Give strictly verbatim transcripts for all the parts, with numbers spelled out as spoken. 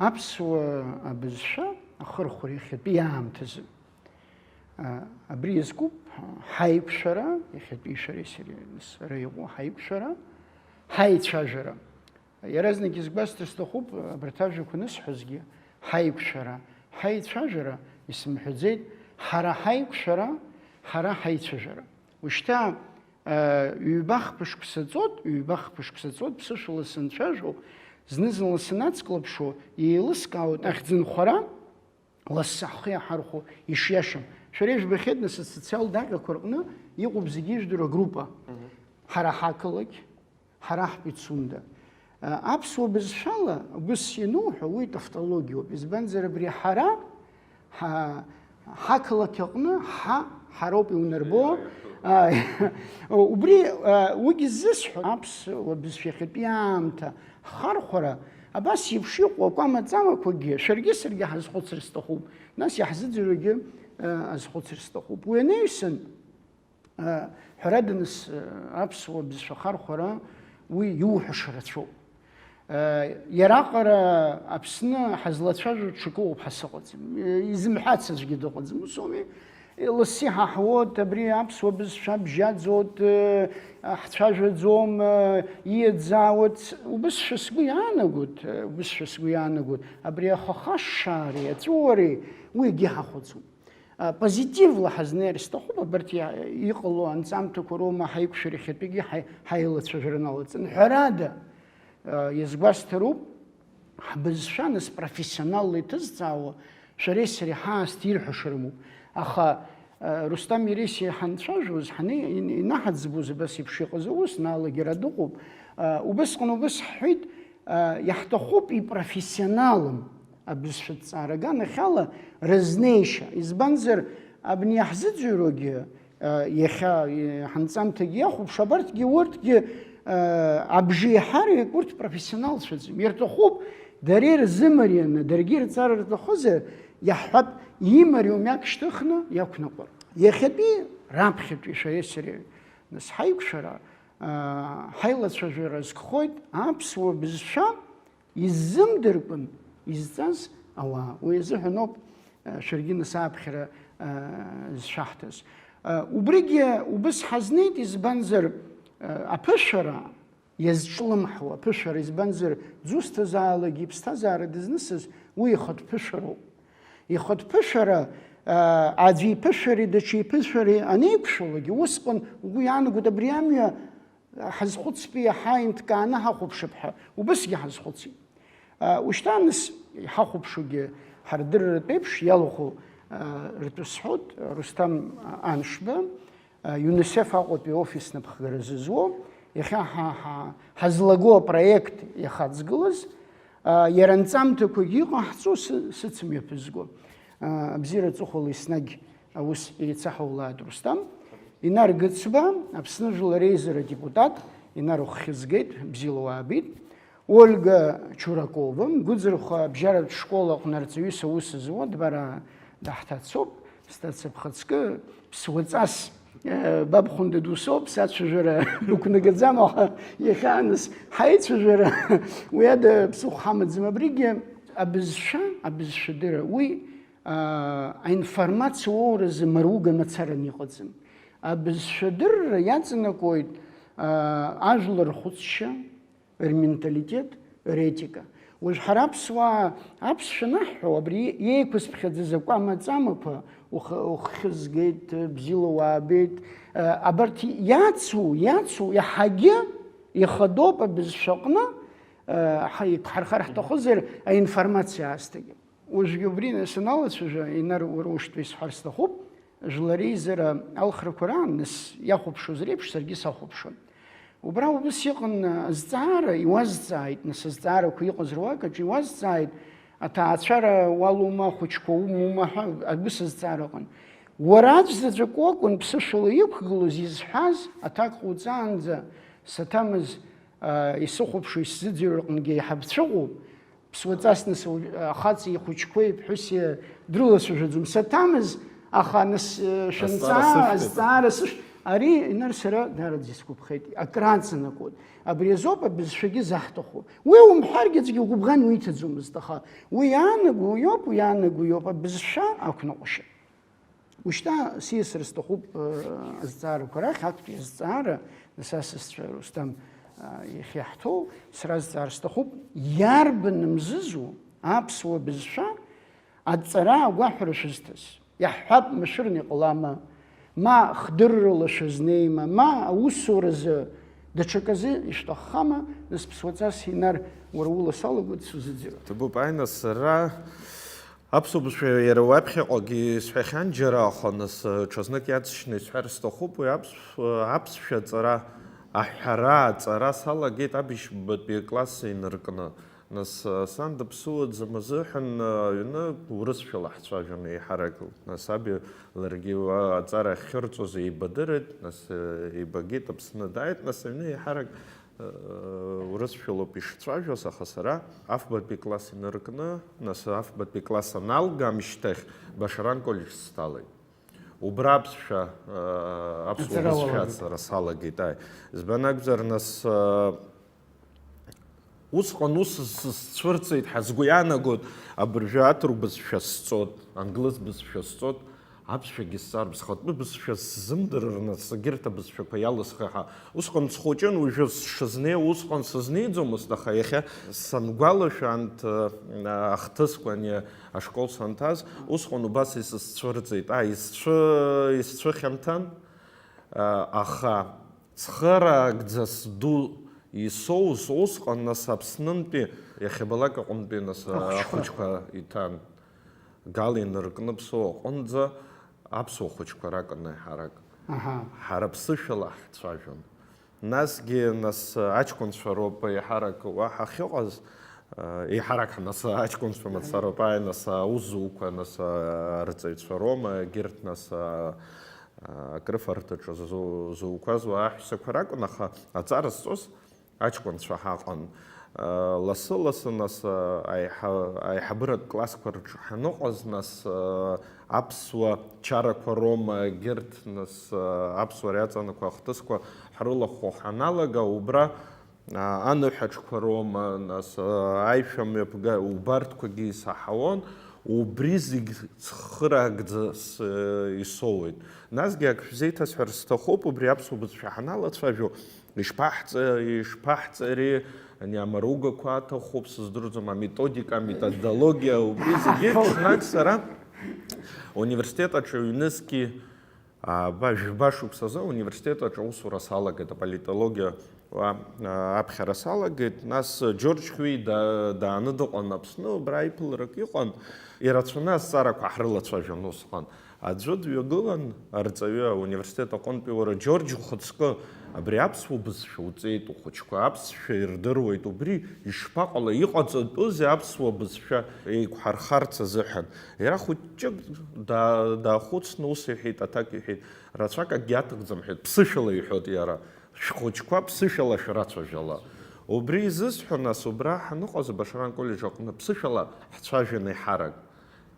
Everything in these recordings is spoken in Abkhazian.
Аԥсуа абызшәа ахырхәара иахьатәи аамҭазы, а, абри иазкуп ҳаиқәшәара, иахьатәи шәареи сареи ара иҟоу ҳаиқәшәара, ҳаицәажәара. Иаразнак изгәасҭар сҭахуп, абарҭ ажәақәа анысҳәозгьы, ҳаиқәшәара, ҳаицәажәара, исымҳәаӡеит, ҳара ҳаиқәшәара, ҳара ҳаицәажәара. Ушьҭа, а, ҩба-хԥа шықәса ҵуеит, ҩба-хԥа шықәса ҵуеит, ԥсышәала санцәажәо, зны-зынла санацклаԥшуа, еилыскаауеит ахьӡынхара, лассы ҳхы иаҳархәо ишиашам. Шәара ижәбахьеит, нас, асоциалтә даҟьақәа рҟны иҟоуп зегьы ижәдыруа агруппа. Мгм. Ҳара ҳақалақь, ҳара ҳпицунда. А, аԥсуа бызшәала убыс иануҳәо, уи тавтологиоуп. Избанзар, абри ҳара, ҳа-, ҳақалақь аҟны ҳа, ҳароуп иунарбо. А, убри, а, уигьы ззысҳәо, аԥсуа бызшәа иахьатәи аамҭа ҳхархәара, абас еиԥш иҟоу акәамаҵамақәагьы шәаргьы саргьы ҳазхәыцыр сҭахуп, нас иаҳзыӡырҩуагьы, а, азхәыцыр сҭахуп. Уи анаҩсан, Ҳәарада, нас, аԥсуа бызшәа ахархәара уи иуҳәаша рацәоуп. Иараҟара Аԥсны ҳазлацәажәо ҽакы ыҟоуп ҳәа сыҟаӡам. Изымҳәац аӡәгьы дыҟаӡам, ус ауми? Лассы иҳаҳуеит, абри аԥсуа бызшәа бжьаӡоит, ҳцәажәаӡом, ииаӡаауеит. Убысшәа сгәы иаанагоит, убысшәа сгәы иаанагоит. Абри ахахашшаареи аҵәыуареи уи егьи ҳахәаӡом. А, позитивла ҳазнеир сҭахуп, абарҭ иа-, иҟало анҵамҭақәа роума ҳаиқәшәара иахьатәигьы ҳаи-, ҳаилацәажәара налаҵаны. Ҳәарада, а, иазгәасҭароуп, ҳбызшәа нас профессионалла иҭызҵаауа шәареи сареи ҳаасҭа ирҳәаша рымоуп. Аха, а, Рустам иареи сареи ҳанцәажәоз, ҳани-, ин-, инаҳаӡбоз абас еиԥш иҟаз аус, налагьара дыҟоуп. А, убысҟан убыс ҳҳәеит, а, иаҳҭахуп ипрофессионалым абызшәа ҭҵаара аганахьала рызнеишьа. Избанзар, абни иаҳзыӡырҩуагьы, а, иахьа, и-, ҳанҵамҭагьы иахәаԥш, абарҭгьы, урҭгьы, а, абжеиҳараҩык урҭ профессионалцәаӡам. Ирҭахуп, дара ирзымарианы, даргьы ирҵар рҭахызар, иаҳҳәап, имариоу мҩак шьҭыхны иақәнаҟәар. Иахьатәи раԥхьатәи шәареи сареи, нас, ҳаиқәшәара, а, ҳаилацәажәара згхоит аԥсуа бызшәа иззымдыркәан изҵаз ауаа. Уи азыҳәаноуп, а, шәаргьы нас ааԥхьара, а, зшәаҳҭаз. А, убригьы убыс ҳазнеит, избанзар, а, аԥышәара иазҿлымҳауа аԥышәара, избанзар, дзусҭазаалакгьы иԥсҭазаара дызнысыз уи ихатә ԥышәароуп. Ихатә ԥышәара, а, аӡәы иԥышәареи даҽа иԥышәареи анеиқәшәалакгьы, усҟан угәы иаанагоит, абри амҩа ҳазхәыцтәи иаҳа инҭкааны ҳахәаԥшып ҳәа, убысгьы ҳазхәыцит. А, ушьҭа нас иҳахәаԥшугьы ҳардырратә еиԥш иалахәу, а, ртәы сҳәоит, Русҭам Аншба, а, ЮНИСЕФ Аҟәатәи офис напхгара зызуо, иахьа ҳа, ҳа, ҳазлаго апроект иахаҵгылаз, а, иара анҵамҭақәагьы иҟаҳҵо сы-, сыцымҩаԥызго. А, абзиара аҵыхәала еснагь аус еицаҳаулааит, Русҭам. Инар Гыцба, Аԥсны Жәлар Реизара адепутат, Инар, уххь згеит, бзиала уаабеит. Ольга Чуракова, Мгәыӡырхәа абжьаратә школ аҟны арҵаҩыс аус зуа, Дбара даҳҭацоуп, сҭаца бхаҵкы, ԥсуаҵас, э, бабхәында ду соуп, сацәажәара бықәнагаӡам, аха иахьааныс ҳаицәажәара уи ада ԥсыхәа ҳамаӡам. Абригьы абызшәа, абызшәадырра, уи, а, аинформациа уоуразы маруга мацаран иҟаӡам. Абызшәадырра иаҵанакуеит, а, ажәлар рхәыцшьа, рменталитет, ретика. Уажә ҳара аԥсуаа аԥсшәа анаҳҳәо, абри иеиқәызԥхьаӡаз акәама-ҵамақәа, ухы-, уххь згеит, бзиала уаабеит, э, абарҭ иацу, иацу, иаҳагьы ихадоуп абызшәаҟны, э, ҳа-, иқәҳархар ҳҭахызар, аинформациа аасҭагьы. Уажәгьы убри саналацәажәа, Инар, уара ушьҭа исҳәар сҭахуп, Жәлар Реизара алхрақәа раан, нас, иахәаԥшуаз реиԥш саргьы сахәаԥшуан. Убра убыс иҟан азҵаара, иуазҵааит, нас, азҵаарақәа иҟаз руак аҿы иуазҵааит, аҭаацәара уалоума, ахәыҷқәа умоума ҳәа, абыс азҵаара ыҟан. Уара аӡә заҵәык уакәын ԥсышәала иқәгылоз изҳәаз, аҭак ҟауҵаанӡа саҭамыз, а, исыхәаԥшуа исзыӡырҩыр рҟынгьы еиҳа бцәыҟоуп. Ԥсуаҵас, нас, ахаҵеи ихәыҷқәеи иԥҳәыси дрылацәажәаӡом. Саҭамыз, аха, нас, шәанҵаа, азҵаара сышәҭ-, азҵаара сышә-, Ари, Инар, сара даараӡа исгәаԥхеит, акраҵанакуеит. Абри азоуп абызшәагьы заҳҭаху. Уи умҳәаргьы аӡәгьы угәыбӷан уиҭаӡомызт, аха уи иаанаго иоуп, уи иаанаго иоуп абызшәа ақәныҟәашьа. Ушьҭа сиасыр сҭахуп, э, азҵаарақәа рахь, актәи азҵаара, нас асасцәа Русҭам, э, иахьа иаҳҭоу, сразҵаар сҭахуп, иарбан мзызу аԥсуа бызшәа аҵара агәаҳәара шәызҭаз? Иаҳҳәап, машәырны иҟалама, ма хдыррала шәызнеима, ма аусуразы даҽаказы ишәҭаххама, нас ԥсуаҵас, Инар, уара ула салагоит, сузыӡырҩ. Ҭабуп, аина сара аԥсуа бызшәа иара уаԥхьаҟагьы исҳәахьан џьара, аха нас, ҽазнык иаҵшьны исҳәар сҭахуп, уи аԥс-, аԥсшәа аҵара, аҳәара, аҵара салагеит абжьбатәи акласс инаркны. Нас, сан дыԥсуаӡам азыҳәан, аҩны урысшәала ҳцәажәон еиҳарак. Нас аби ларгьы уа аҵара ахьхьырҵәоз еибадырит, нас, еибагеит, Аԥсны дааит, нас аҩны еиҳарак, э, урысшәалоуп ишцәажәоз, аха сара афбатәи класс инаркны, нас афбатәи класс аналга амшьҭахь Башаран коллеџь сҭалеит. Убра аԥсшәа, э, аԥсуа Аҵара бызшәа уалагеит. Аҵара салагеит, ааи. Избан акәзар, нас, э, усҟан ус сызцәырҵит ҳәа сгәы иаанагоит, абыржәы аҭырқә бызшәа сҵот, англыз бызшәа сҵот, аԥсшәагьы сҵар, схатәы бызшәа сзымдырыр, нас егьырҭ абызшәақәа иалысхи ҳәа. Усҟан схәыҷын, уажәы сшызнеиуа усҟан сызнеиӡомызт, аха иахьа сангәалашәа анҭ, э, ахҭысқәа, ани ашкол санҭаз, усҟан убас исызцәырҵит. А, исцәы-, исцәыхьанҭан, а, аха цхыраагӡа сду исоуз усҟан, нас Аԥснынтәи иахьабалак аҟынтәи, нас, а, Ахәыҷқәа. Ахәыҷқәа иҭан. Гал инаркны Ԥсоу аҟынӡа аԥсуа хәыҷқәа ракәын еиҳарак. Аҳа. Ҳара ԥсышәала ҳцәажәон. Насгьы, нас, аҷкәынцәа роуп еиҳарак уа ҳахьыҟаз, э, еиҳарак, нас, аҷкәынцәа мацароуп, ааи, нас, аус зуқәа, нас, арҵаҩцәа роума, егьырҭ, нас, а, а, акрыфарҭаҿы зу-, зуқәаз уа аҳәсақәа ракәын, аха аҵара зҵоз аҷкәынцәа ҳаҟан. Э, лассы-лассы, нас, э, аиҳа-, аиҳабыратә классқәа рҿы ҳаныҟаз, нас, э, аԥсуа чарақәа роума, егьырҭ, нас, э, аԥсуара иаҵанакуа ахҭысқәа ҳрылахәхо ҳаналага, убра, а, аныҳәаҿқәа роума, нас, а, аишәа мҩаԥга-, убарҭқәагьы исаҳауан, убри зегь цхыраагӡа с-, исоуеит. Насгьы ак шәзеиҭасҳәар сҭахуп, убри аԥсуа бызшәа ҳаналацәажәо, ишԥаҳҵа-, ишԥаҳҵари, ани амаругақәа аҭахуп, сыздырӡом, аметодика, аметодологиа, убри зегьы ҽнак сара университет аҿы ҩнызқьи Ааба, жәба шықәсазы ауниверситет аҿы аусура салагеит, аполитологиа уа, а, аԥхьара салагеит. Нас Џьорџь Хьуи да-, дааны дыҟан Аԥсны, убра аиԥыларак иҟан. Ирацәаны азҵаарақәа ҳрылацәажәон усҟан. Аӡәы дҩагылан, арҵаҩы, ауниверситет аҟынтәи, уара, Џьорџь, ухаҵкы, абри аԥсуа бызшәа уҵеит, ухәыҷқәа аԥсшәа ирдыруеит, убри ишԥаҟалеи, иҟаҵатәузеи аԥсуа бызшәа еиқәҳархарц азыҳәан? Иара хәыҷык даа-, даахәыцны ус иҳәеит, аҭак иҳәеит, рацәак акгьы аҭахӡам ҳәа, ԥсышәала иҳәоит иара, шәхәыҷқәа ԥсышәала шәрацәажәала. Убри изысҳәо, нас, убра ҳаныҟаз, Башаран коллеџь аҟны ԥсышәала ҳцәажәан еиҳарак.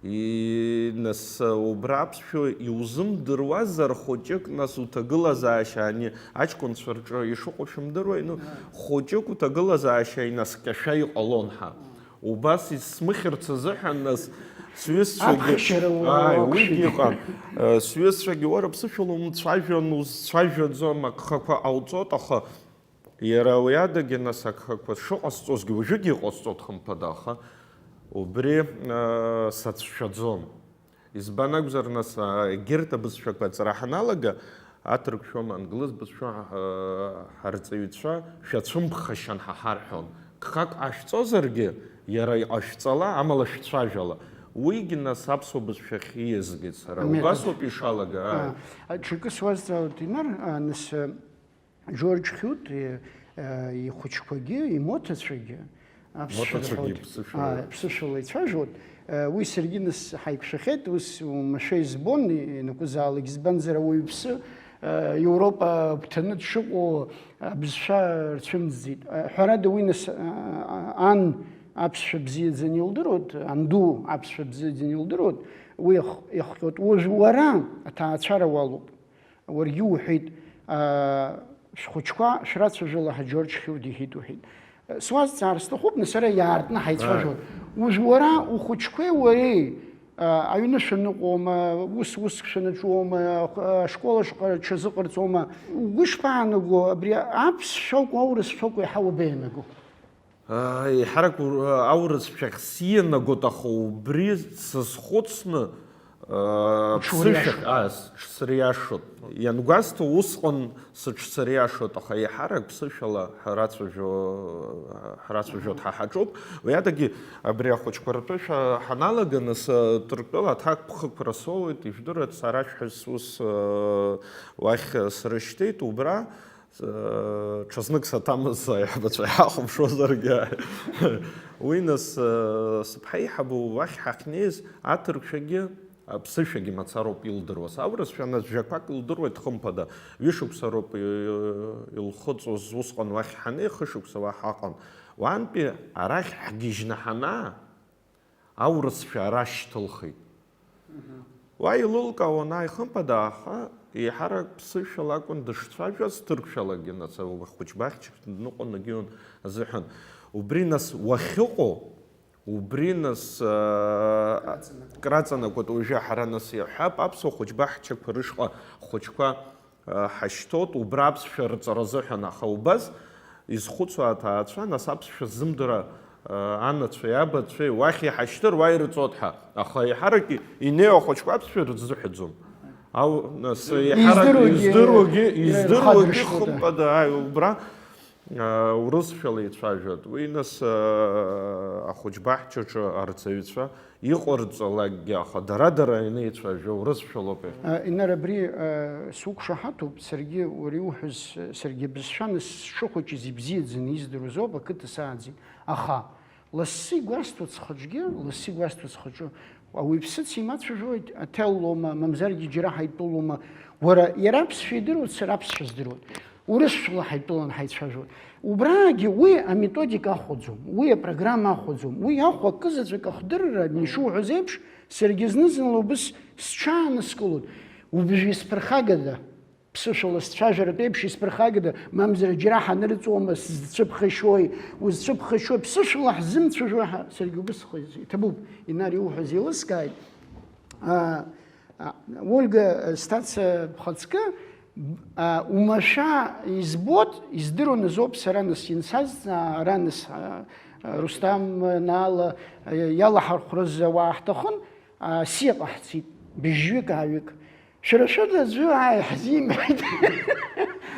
И-, нас, убра аԥсшәа иузымдыруазар, хәыҷык, нас, уҭагылазаашьа ани аҷкәынцәа рҿы ишыҟоу шәымдыруеи, ну, хәыҷык уҭагылазаашьа инаскьашәа иҟалон ҳа. Убас исмыхьырц азыҳәан, нас, сҩызцәагьы, Аԥхашьара уа-, ааи, уақәшәеит. Уигьы иҟан. Э, сҩызцәагьы, уара ԥсышәала умцәажәан, узцәажәаӡом, агхақәа ҟауҵот, аха иара уи адагьы, нас, агхақәа шыҟасҵозгьы, уажәыгьы иҟасҵот, хымԥада, аха убри, э, сацәшәаӡом. Избан акәзар, нас, а, егьырҭ абызшәақәа аҵара ҳаналага, аҭырқәшәа, англыз бызшәа, а, ҳарҵаҩцәа шәацәымԥхашьан ҳа ҳарҳәон. Гхак ҟашәҵозаргьы, иара иҟашәҵала, амала шәцәажәала. Уигьы, нас, аԥсуа бызшәахь ииазгеит сара. Аметод. Убасоуп ишалага, ааи. А, ҽакы суазҵаауеит, Инар, а, нас, а, Џьорџь Хьуи, э, э, ихәыҷқәагьы, имоҭацәагьы, аԥсшәа Моҭацәагьы рҳәоит, ԥсышәала. А, ԥсышәала ицәажәоит. Э, уи саргьы нас ҳаиқәшәахьеит, ус уамашәа избон, ианакәызаалак, избанзар ауаҩԥсы, э, Европа агәҭаны дшыҟоу абызшәа рцәымӡӡеит. Э, ҳәарада, уи нас, э, ан аԥсшәа бзиаӡаны илдыруеит, анду аԥсшәа бзиаӡаны илдыруеит, уи иах-, иахҟьоит. Уажә уара аҭаацәара уалоуп. Уаргьы уҳәеит, аа, шәхәыҷқәа шәрацәажәала ҳа Џьорџь Хьурд иҳәеит уҳәеит. Суазҵаар сҭахуп, нас ара иаартны ҳаицәажәон. Уажә уара ухәыҷқәеи уареи, аа, аҩны шәаныҟоума, ус, уск шәанаҿуома, ашкол ашҟа ҽазыҟарҵома? Угәы ишԥаанаго, абри аԥсшәоуп, аурысшәоуп еиҳа уабеианаго? Еиҳарак аурысшәахь сианагоит, аха убри сазхәыцны, аа, ԥсышәахь, аа, сыҽсыриашоит. Иангәасҭо усҟан сыҽсыриашоит, аха еиҳарак ԥсышәала ҳрацәажәо, ҳрацәажәо дҳа ҳаҿуп. Уи адагьы абри ахәыҷқәа ртәы шәа-, ҳаналага, нас, Ҭырқәтәыла аҭакԥхықәра соуеит, ижәдыруеит, сара шәҳәыс ус, аа, уахь срышьҭеит, убра Ҽазнык саҭамыз аиҳабацәа иаҳхәаԥшуазаргьы. Уи нас, сыԥҳа еиҳабы уахь ҳахьнеиз, аҭырқәшәагьы, аԥсышәагьы мацароуп илдыруаз. Аурысшәа нас жәақәак илдыруеит, хымԥада, ҩышықәса роуп илхыҵуаз, усҟан уахь ҳанеи, хышықәса уа ҳаҟан. Уантәи арахь ҳгьежьны ҳанаа, аурысшәа ара шьҭылхит. Уа илылкаауан ааихымԥада, аха еиҳарак ԥсышәала акәын дышцәажәаз, ҭырқәшәалагьы, нас, ахәыҷбаҳчаҿ дныҟәон, дагьион азыҳәан. Убри, нас, уахьыҟоу, убри, нас, аа, краҵанакуеит. Уажәы ҳара, нас, иаҳҳәап, аԥсуа хәыҷбаҳчақәа рышҟа ахәыҷқәа ҳашьҭоуп, убра аԥсшәа рҵара азыҳәан, аха убас изхәыцуа аҭаацәа, нас аԥсшәа ззымдыра анацәеи абацәеи уахь иҳашьҭыр, уа ирҵоит ҳәа. Аха еиҳарак инеиуа ахәыҷқәа аԥсшәа рзыҳәаӡом. Ау, нас, еиҳарак издыруагьы, издыруагьы, издыруагьы хымԥада, ааи, убра, а, урысшәала ицәажәоит. Уи, нас, а, ахәыҷбаҳчаҿы арҵаҩцәа Иҟарҵалакгьы, аха дара-дара ианеицәажәо урысшәалоуп иахьа. Инар, абри, э, суқәшаҳаҭуп, саргьы уара иуҳәаз, э, саргьы абызшәа нас сшыхәыҷыз ибзиаӡаны издыруаз ауп, ақыҭа сааӡеит. Аха лассы игәасҭоит схаҿгьы, лассы игәасҭоит схаҿы. Ауаҩԥсы дсеимацәажәоит, аҭел лоума, мамзаргьы џьара ҳаитәылома. Уара, иара аԥсшәа идыруеит, сара аԥсшәа здыруеит. Урысшәала ҳаитәылан ҳаицәажәоит. Убраагьы уи аметодика ахәаӡом, уи апрограмма ахәаӡом, уи ахә акызаҵәык ахдырра, ишуҳәаз еиԥш, саргьы зны-зынла убыс сҽааныскылоит. Убжәы исԥырхагада? Ԥсышәала сцәажәаратә еиԥш исԥырхагада? Мамзар џьара ҳанырҵуама, сзцәыԥхашьои? Узцәыԥхашьои? Ԥсышәала ҳзымцәажәо ҳа-, саргьы убыс схы-, иҭабуп, Инар иуҳәаз еилыскааит. А, а, Ольга, э, стациа бхаҵкы, а, умашәа избот, издыруан азоуп сара нас иансазҵаа, ара нас, а, а, Рустам, э, Наала, э, иалаҳархәрыз ауаа ҳҭахын, а, сиа ҟаҳҵеит, быжьҩык, ааҩык. Шәара шәыда аӡәы ааи ҳзимҳәеит.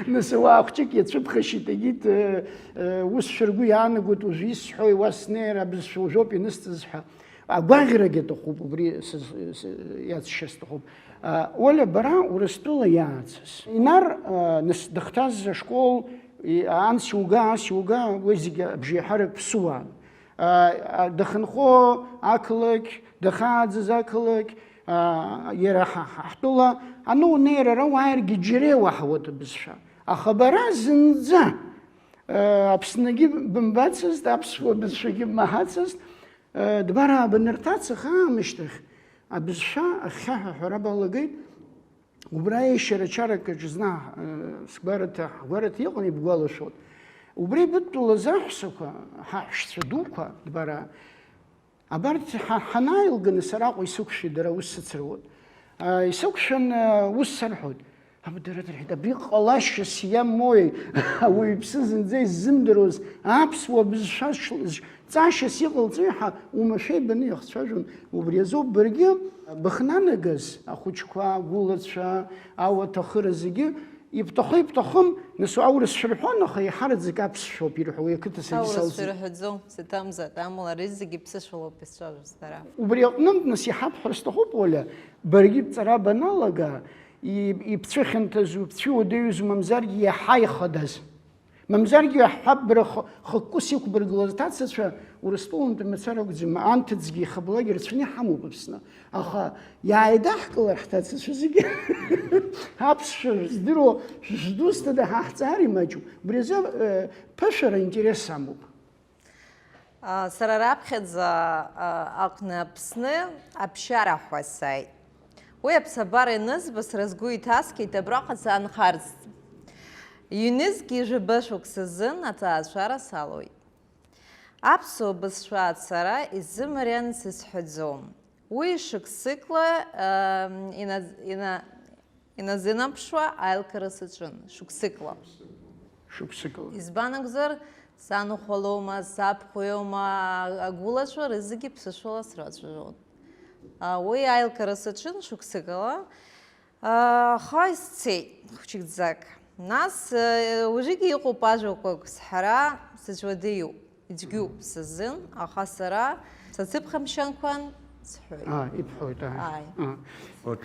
Нас ауаа хәҷык иацәыԥхашьеит, егьит, э, э, ус шәыргәы иаанагоит, уажәы исҳәои, уа снеир, абызшәа уажәоуп ианысҵаз ҳәа. Агәаӷьрагьы аҭахуп, убри сыз-, с-, иацшьа сҭахуп. А, Оля, бара Урыстәыла иаацыз. Инар, а, нас дыхҭаз ашкол, и-, анс иуга, ас иуга, уи зегьы абжеиҳарак ԥсуан. А, а, дахьынхо ақалақь, дахьааӡаз ақалақь, а, иара ҳа, ҳа, ҳтәыла, анунеир ара уааиргьы џьара иуаҳауеит абызшәа. Аха бара зынӡа, а, Аԥсныгьы бымбацызт, аԥсуа бызшәагьы бмаҳацызт, Дбара банырҭацах аамышьҭахь, абызшәа ахьхьаҳәа ҳәара балагеит, убра еишьара чарак аҿы зны, э, сгәараҭа, ҳгәараҭа иҟан, ибгәалашәоит. Убри быдтәалаз аҳәсақәа, ҳаҳәшьцәа дуқәа, дбара, абарҭ ҳа-, ҳанааилганы сара Аҟәа исықәшәеит, дара аус сыцыруан. А, исықәшәан, а, ус сарҳәоит. Аб-, дара дырҳәеит, абри ҟалашьас иамои, ауаҩԥсы зынӡа иззымдыруаз аԥсуа бызшәа ш-, ш-, ҵашьас иҟалҵои ҳәа, уамашәа ибаны иахцәажәон. Убри азоуп баргьы быхнанагаз, ахәыҷқәа, агәылацәа, ауаҭахыра зегьы, ибҭахы-ибҭахым, нас аурыс шәырҳәон, аха иҳараӡак аԥсшәоуп ирҳәо, уи ақыҭа саргьы Аурыс салҵит. Шәырҳәаӡом, саҭамзааит, амала ари зегьы ԥсышәалоуп исцәажәоз дара. Убри аҟнынтә, нас, иҳабҳәар сҭахуп, Оля, баргьы бҵара баналага, и-, ибцәыхьанҭазу, бцәыуадаҩызу, мамзаргьы иаҳа ихадаз. Мамзаргьы иаҳҳәап, бара х-, хықәкыс иқәбыргылаз аҭацацәа Урыстәылантәи мацара акәӡам, анҭыҵгьы ихаблак ирацәаны иҳамоуп Аԥсны. Аха иааидаҳкылар ҳҭацацәа зегьы аԥсшәа здыруа, шәдусҭада ҳа ҳҵаар имаҷуп. Убри азы, э, ԥышәара интерес амоуп. А, сара раԥхьаӡа, а, аҟны Аԥсны аԥсшьара ҳәа сааит. Уи аԥсабара ианызба, сара сгәы иҭаскит абраҟа саанхарц. Ҩнызқь ҩажәа шықәса азын аҭаацәара салоит. Аԥсуа бызшәа ацара изымариан сызҳәаӡом. Уи шықәсыкла, ам, ина-, ина-, иназынаԥшуа аилкара саҿын. Шықәсыкла. Шықәсыкла. Избан акәзар, саныхәалома, сабхәеиома, агәылацәа рызегьы ԥсышәала срацәажәон. А, уи аилкара саҿын шықәсыкала. А, аха исцеит, хәҷыкӡак. Нас, э, уажәыгьы иҟоуп ажәақәак сҳәара сыцәуадаҩуп. Ицәгьоуп сазын, аха сара сацыԥхамшьанқәан сҳәоит. Аа, ибҳәоит, ааи. Ааи.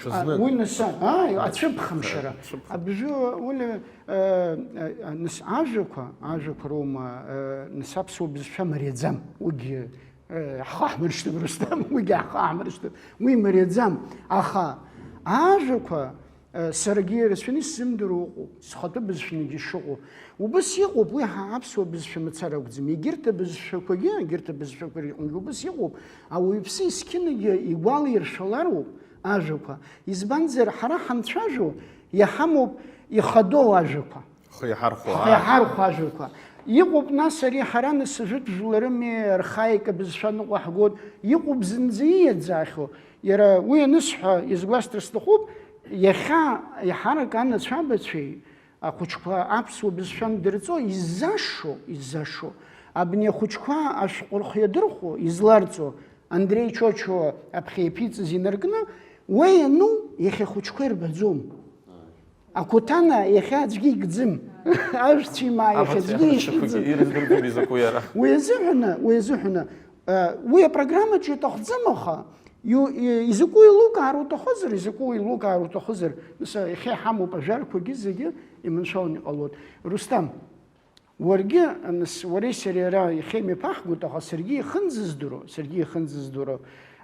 Аа. Уи нас, ааи, ацәыԥхамшьара. Ацәыԥхамшьара. Абжьы, ули, э, э, нас ажәақәа, ажәақәа роума, э, нас аԥсуа бызшәа мариаӡам. Уигьы, э, ҳхы ҳмыршьҭып, Рустам, уигьы ҳхы ҳмыршьҭып. Уи мариаӡам. Аха ажәақәа Саргьы ирацәаны исзымдыруа ыҟоуп, схатәы бызшәагьы шыҟоу. Убыс иҟоуп, уи ҳа аԥсуа бызшәа мацара акәӡам. Егьырҭ абызшәақәагьы, егьырҭ абызшәақәа рҟынгьы убыс иҟоуп. Ауаҩԥсы есқьынагьы игәалаиршәалароуп ажәақәа. Избанзар, ҳара ҳанцәажәо, иҳамоуп ихадоу ажәақәа. Ҳхы иаҳархәо, ҳхы иаҳархәо ажәақәа. Иҟоуп, нас, ари ҳара нас ажәытә жәларыми, архаика бызшәа ныҟәаҳгоит. Иҟоуп зынӡа ииаӡахьоу. Иара уи анысҳәа, изгәасҭар сҭахуп, иахьа еиҳарак анацәабацәеи ахәыҷқәа аԥсуа бызшәа андырҵо иззашшо, иззашшо, абни ахәыҷқәа ашәҟәы рхы иадырхәо, изларҵо, Андреи Чочуа аԥхьа иаԥиҵаз инаркны, уа иану, иахьа ахәыҷқәа ирбаӡом. Акәытана иахьа аӡәгьы икӡым. Ажәцәеимаа иахьа аӡәгьы ишьыӡым. Ирыздырӡом изакәу иара. Уи азыҳәаны, уи азыҳәаны, э, уи апрограммаҿы иҭахӡам, аха, иу-, и-, изакәу еилукаар уҭахызар, изакәу еилукаар уҭахызар, нас, иахьа иҳамоуп ажәарқәагьы зегьы иманшәаланы иҟалоит. Рустам, уаргьы, нас, уареи сареи ара иахьа имҩаԥаҳгоит, аха саргьы ихынӡыздыруа, саргьы ихынӡыздыруа,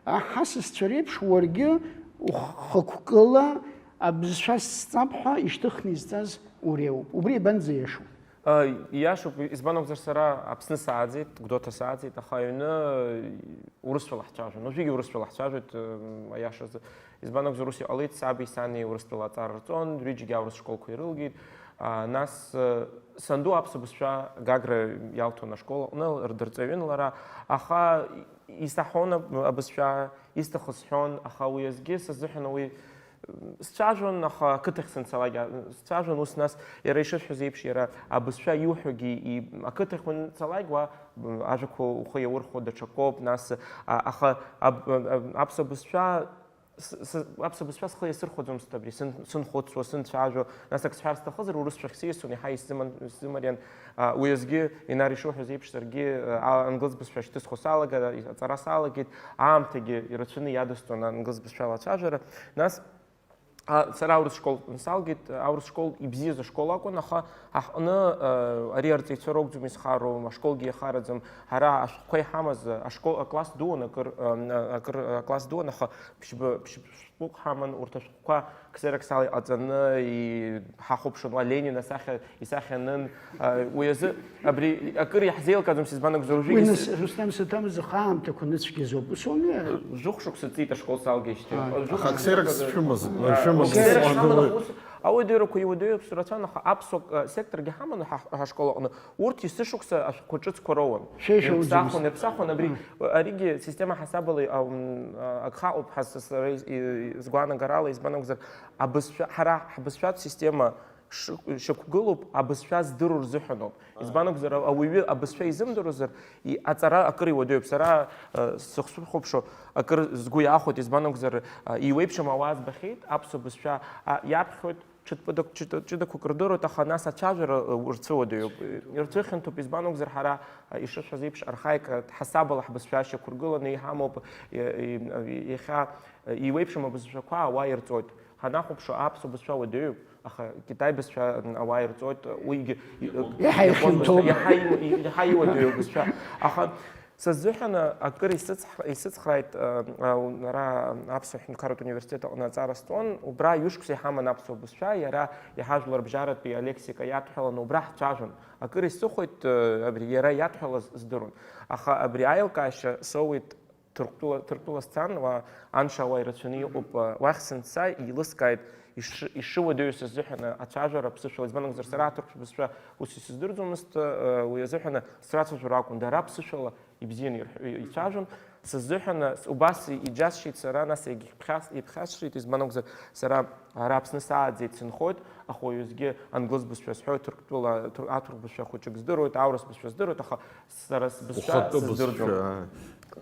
аҳ-, ҳасасцәа реиԥш уаргьы ухықәкыла абызшәа сҵап ҳәа ишьҭыхны изҵаз уреиуоуп. Убри иабанӡа иашоу? Ы, ииашоуп, избан акәзар, сара Аԥсны сааӡеит, Гәдоуҭа сааӡеит, аха аҩны, ы, урысшәала ҳцәажәон. Уажәыгьы урысшәала ҳцәажәоит, ы, аиашазы. Избан акәзар, ус иҟалеит, саби сани урыстәыла аҵара рҵон, рҩыџьагьы аурыс школқәа ирылгеит. А, нас, ы, санду аԥсуа бызшәа Гагра иалҭон ашкол аҟны, рдырҵаҩын лара, аха исаҳәон аб-, абызшәа, исҭахыз сҳәон, аха уи азгьы сазыҳәан уи, м, сцәажәон, аха ақыҭахь санцалак, а, сцәажәон, ус нас иара ишысҳәаз еиԥш, иара абызшәа иуҳәогьы и-, ақыҭахь уанцалак, уа, м, ажәақәа ухы иаурхәо даҽакоуп, нас, а, аха аб-, а, а, аԥсуа бызшәа с-, с-, аԥсуа бызшәа схы иасырхәаӡомызт абри, сын-, сынхәыцуа, сынцәажәо, нас ак сҳәар сҭахызар, урысшәахь сиасуан, иаҳа исзыман-, сзымариан, а, уи азгьы, Инар ишуҳәаз еиԥш, саргьы, а, англыз бызшәа шьҭысхуа салага-, аҵара салагеит, аамҭагьы ирацәаны иадысҵон англыз бызшәала ацәажәара, нас, а, сара аурыс школ салгеит, аурыс школ ибзиаз ашкол акәын, аха ҳаҟны, а, ари арҵаҩцәа ракәӡам изхароу, ашколгьы иахараӡам, ҳара ашәҟәқәа иҳамаз, ашкол, акласс дуун, акыр, а, акыр, акласс дуун, аха ԥшьба, ԥшь-, шәҟәык ҳаман, урҭ ашәҟәқәа ксероксала иҟаҵаны иҳахәаԥшуан, уа Ленин асахьа, исахьа анын, а, уи азы абри акыр иаҳзеилкааӡом, избан акәзар, уажәыгьы. Уи нас, Рустам, саҭамыз, аха аамҭақәа ныцәгьазоуп, ус ауми? Жәохә шықәса ҵит ашкол салгеижьҭеи. Ааи. Жәохә шықәса. Ксерокс шәымаз, а, шәымаз. Ксерокс ҳаман, аха ус, ауадаҩрақәа иуадаҩуп, рацәан, аха аԥсуа, а, секторгьы ҳаман ҳа-, ҳашкол аҟны. Урҭ есышықәса ашәҟәқәа ҿыцқәа роуан. Шәеишәа ирԥсахуан, уӡомызт. Ирԥсахуан абри, м, аригьы система ҳасабала, ам, а, агха ауп ҳәа са, сара из-, и-, изгәаанагарала, избан акәзар, абызшәа, ҳара ҳбызшәатә система шы-, шьақәгылоуп, абызшәа здыруа рзыҳәаноуп. Избан акәзар, а-, ауаҩы абызшәа изымдыруазар, и-, аҵара акыр иуадаҩуп. Сара, а, сыхсырхәаԥшуа акыр сгәы иахәоит, избан акәзар, а, иуеиԥшым ауаа збахьеит, аԥсуа бызшәа, а, иаԥхьоит, Ҽыҭбыдак-, ҷыда-, ҷыдақәак рдыруеит, аха нас ацәажәара, ы, рцәыуадаҩуп. Ирцәыхьанҭоуп, избан акәзар, ҳара, ы, ишышәҳәаз еиԥш, архаика ҳасабала ҳбызшәа шьақәыргыланы иҳамоуп, и-, и-, иахьа, ы, иуеиԥшым абызшәақәа ауаа ирҵоит. Ҳанахәаԥшуа, аԥсуа бызшәа уадаҩуп, аха Китай бызшәа, м, ауаа ирҵоит, уигьы, и-, ы, Иаҳа иахон ихьанҭоуп. Бызшәа, иаҳа иу-, и-, иаҳа иуадаҩу бызшәа. Аха Сазыҳәан акыр исыцҳ-, исыцхрааит, а, а, ара Аԥсуа ҳәынҭқарратә университет аҟны аҵара сҵон, убра ҩышықәса иҳаман аԥсуа бызшәа, иара иҳажәлар бжьаратәи алексика иадҳәаланы убра ҳцәажәон. Акыр исыхәеит, а, абри иара иадҳәалаз здыруан. Аха абри аилкаашьа соуит Ҭырқәтәыла, Ҭырқәтәыла сцан, уа аншьа ауаа ирацәаны иҟоуп, уахь санца, еилыскааит, иши-, ишиуадаҩу сазыҳәаны ацәажәара аԥсышәала, избан акәзар, сара аҭырқәтә бызшәа ус исыздырӡомызт, уи азыҳәаны срацәажәара акәын, дара аԥсышәала ибзианы ирҳәо-, ицәажәон, сазыҳәаны, с-, убас иџьасшьеит сара, нас егьиԥхьас-, иԥхьасшьеит, избан акәзар, сара ара Аԥсны сааӡеит, сынхоит, аха уи азгьы англыз бызшәа сҳәоит, ҭырқәтәыла, ҭыр-, аҭырқә бызшәа хәыҷык здыруеит, аурыс бызшәа здыруеит, аха сара сбызшәа Ухатәы сыздырӡом. Бызшәа, ааи.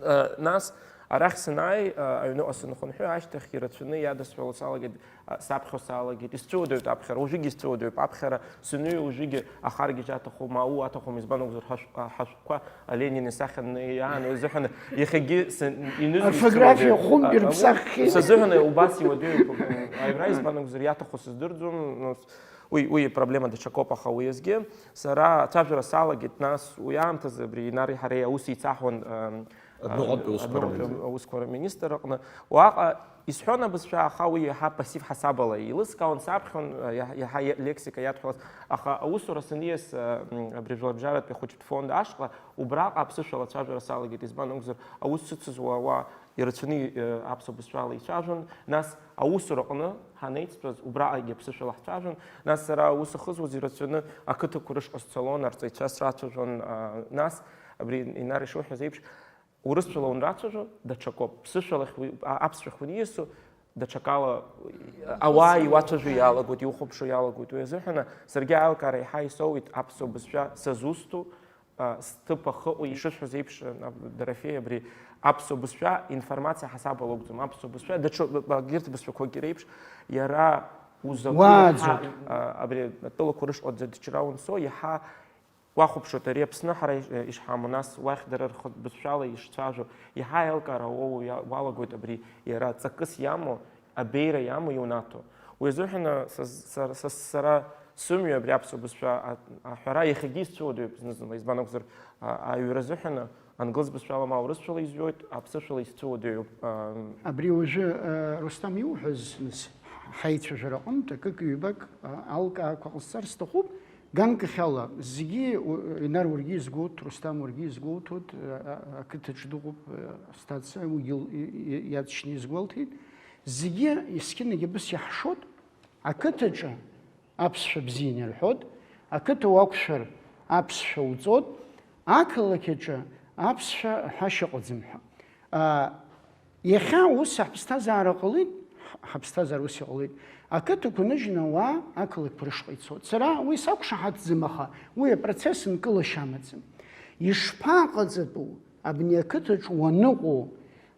Э, нас, арахь санааи, э, аҩныҟа сынхынҳәы, ашьҭахь ирацәаны иадысҳәалоз салагеит, э, саԥхьо салагеит, исцәыуадаҩуп аԥхьара, уажәыгь исцәыуадаҩуп аԥхьара, сынҩуа уажәыгьы ахаргьежь аҭахума, ауу аҭахума, избан акәзар, ҳашә-, а, ҳашәҟәқәа Ленин исахьа иааны азыҳәан иахьагьы сын-, инызуз Орфографиа сцәыуадаҩуп. Хәымгьы А, рыԥсаххьеит. Сазыҳәан убас иуадаҩуп, м, аҩра, избан акәзар, иаҭаху сыздырӡом, ну, с-, уи, уи ипроблема даҽакоуп, аха уи азгьы сара ацәажәара салагеит, нас уи аамҭазы абри Инари ҳареи аус еицаҳуан, ам, Адәныҟатәи аусқәа адәныҟатәи рминистр. Аусқәа рминистр аҟны. Уаҟа исҳәон абызшәа, аха уи иаҳа пассив ҳасабала еилыскаауан, саԥхьон, иаҳ-, иаҳа лексика иадҳәалаз, аха аусура саниас, м, абри Жәларбжьаратәи ахәыҷтә фонд ашҟа, убраҟа аԥсышәала ацәажәара салагеит, избан акәзар, аус сыцыз уаа ирацәаны, э, аԥсуа бызшәала ицәажәон, нас аусураҟны ҳанеицтәаз, убраҟагьы аԥсышәала ҳцәажәон, нас сара аус ахызуаз ирацәаны ақыҭақәа рышҟа сцалон, арҵаҩцәа срацәажәон, а, нас, абри Инар ишуҳәаз еиԥш, урысшәала унрацәажәо, даҽакоуп. Ԥсышәалахь уи, а-, аԥсшәахь униасо, даҽакала, ауаа иуацәажәо иалагоит, иухәаԥшуа иалагоит. Уи азыҳәаны саргьы аилкаара еиҳа исоуит аԥсуа бызшәа сазусҭоу, а, сҭыԥ ахы ыҟоу, ишысҳәаз еиԥш, а, Дорофеи, абри аԥсуа бызшәа информациа ҳасаб алоугӡом. Аԥсуа бызшәа, даҽа, б-, б-, егьырҭ бызшәақәагьы реиԥш, иара узакәу Уааӡоит. Иаҳа, а, абри атәылақәа рышҟа даҽа раунсо, иаҳа Уахәаԥшуеит, ари Аԥсны ҳара иш-, ишҳамоу, нас уахь дара рхатә бызшәала ишцәажәо, иаҳа аилкаара уоуа уа-, уалагоит абри иара ҵакыс иамоу, абеиара иамоу иунаҭо. Уи азыҳәан, а, са, са, са, сара сымҩа абри аԥсуа бызшәа а-, аҳәара иахьагьы исцәыуадаҩуп зны-зынла, избан акәзар, а, аҩра азыҳәан англыз бызшәала ма урысшәала изҩуеит, аԥсышәала исцәыуадаҩуп. А, Абри уажәы, а, Рустам иуҳәаз, нас, ҳаицәажәара аҟынтә акык-ҩбак, а, алкаақәа ҟасҵар сҭахуп. Ганкахьала, зегьы, у-, Инар, уаргьы изгәоуҭ, Рустам, уаргьы изгәоуҭоит, а, а, ақыҭаҿ дыҟоуп, а, сҭаца, уигьы л-, и-, и-, иаҵшьны изгәалҭеит. Зегьы есқьынагьы абас иаҳшоит, ақыҭаҿы аԥсшәа бзианы ирҳәоит, ақыҭа уақәшәар, аԥсшәа уҵоит, ақалақь аҿы аԥсшәа ҳәашьа ыҟаӡам ҳәа. А, Иахьа ус ҳаԥсҭазаара ҟалеит, ҳ-, ҳаԥсҭазаара ус иҟалеит, ақыҭақәа ныжьны ауаа ақалақьқәа рышҟа ицоит. Сара уи сақәшаҳаҭӡам, аха уи апроцесс нкылашьа амаӡам. Ишԥаҟаҵатәу абни ақыҭаҿ уаныҟоу,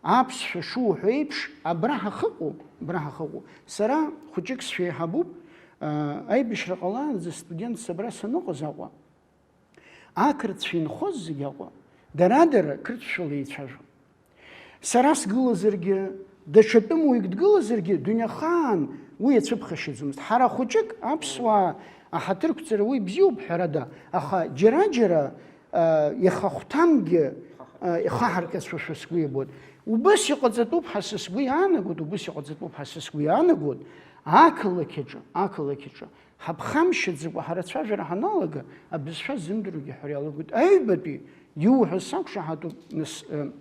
аԥсшәа шуҳәо еиԥш, абра ҳахыҟоу, абра ҳахыҟоу? Сара хәыҷык сшәеиҳабуп, а, аибашьра ҟалаанӡа студентс абра саныҟаз Аҟәа, ақырҭцәа инхоз зегь Аҟәа, дара-дара қырҭшәала еицәажәон. Сара сгылазаргьы, даҽа тәымуаҩык дгылазаргьы, дунеихаан уи иацәыԥхашьаӡомызт. Ҳара хәыҷык, аԥсуаа аҳаҭырқәҵара уи бзиоуп, ҳәарада, аха џьара-џьара, а, ихахәҭамгьы, а, ихаҳаркьацәашәа сгәы иабоит. Убыс иҟаҵатәуп ҳәа са сгәы иаанагоит, убыс иҟаҵатәуп ҳәа са сгәы иаанагоит, ақалақь аҿы, ақалақь аҿы. Ҳаԥхамшьаӡакәа ҳара ацәажәара ҳаналага, абызшәа ззымдыруагьы ҳәара иалагоит. Аҩбатәи иуҳәо сақәшаҳаҭуп, нас, э,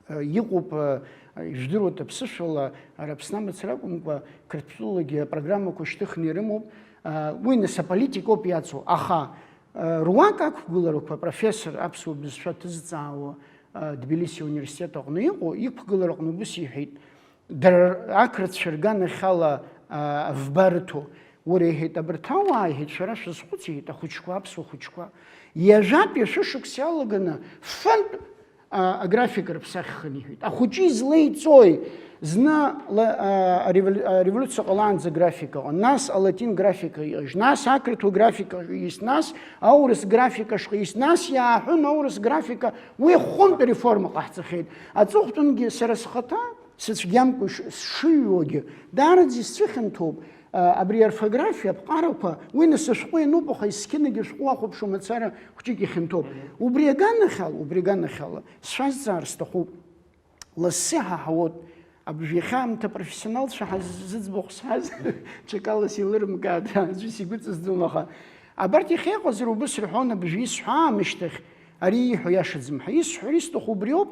э, иҟоуп, э, ижәдыруеит аԥсышәала, ара Аԥсны амацара акәымкәа, Қырҭтәылагьы апрограммақәа шьҭыхны ирымоуп. Э, уи, нас, аполитикоуп иацу, аха, э, руак ақәгыларақәа, профессор аԥсуа бызшәа ҭызҵаауа, э, Тбилиси ауниверситет аҟны иҟоу, иқәгылараҟны убыс иҳәеит. Дара ақырҭцәа рганахьала, а, вба рыҭо. Уара, иҳәеит, абарҭ ауаа, иҳәеит, шәара шәазхәыц, иҳәеит, ахәыҷқәа, аԥсуа хәыҷқәа. Ҩажәатәи ашәышықәса иалаганы фынтә, а, аграфика рыԥсаххын, иҳәеит. Ахәыҷы излеиҵои? Зны ла-, а, ареволю-, ареволюциа ҟалаанӡа графика ыҟан, нас алатин графика иҟаз, нас ақырҭуа графика иҟаз, нас аурыс графика шҟа иҟаз, нас иааҳәын аурыс графика, уи хәынтә реформа ҟаҳҵахьеит. Аҵыхәтәангьы сара схаҭа, сыцәгьамкәа ш-, сшыҩуагьы, даараӡа исцәыхьанҭоуп, а, абри аорфографиа аԥҟарақәа, уи нас ашәҟәы иануп, аха есқьынагьы ашәҟәы уахәаԥшуа мацара хәҷык ихьанҭоуп. Мгм. Убри аганахьала, убри аганахьала, сшәазҵаар сҭахуп. Лассы иҳаҳауеит, абжеихьаамҭа профессионалцәа ҳаз-, зыӡбахә сҳәаз, ҽакала сеилырымкааит, аӡәы сигәыҵазӡом, аха абарҭ иахьа иҟазар убыс рҳәон, абжеи сҳәаамышьҭахь, ари ииҳәо иашаӡам ҳәа. Исҳәар исҭаху убриоуп,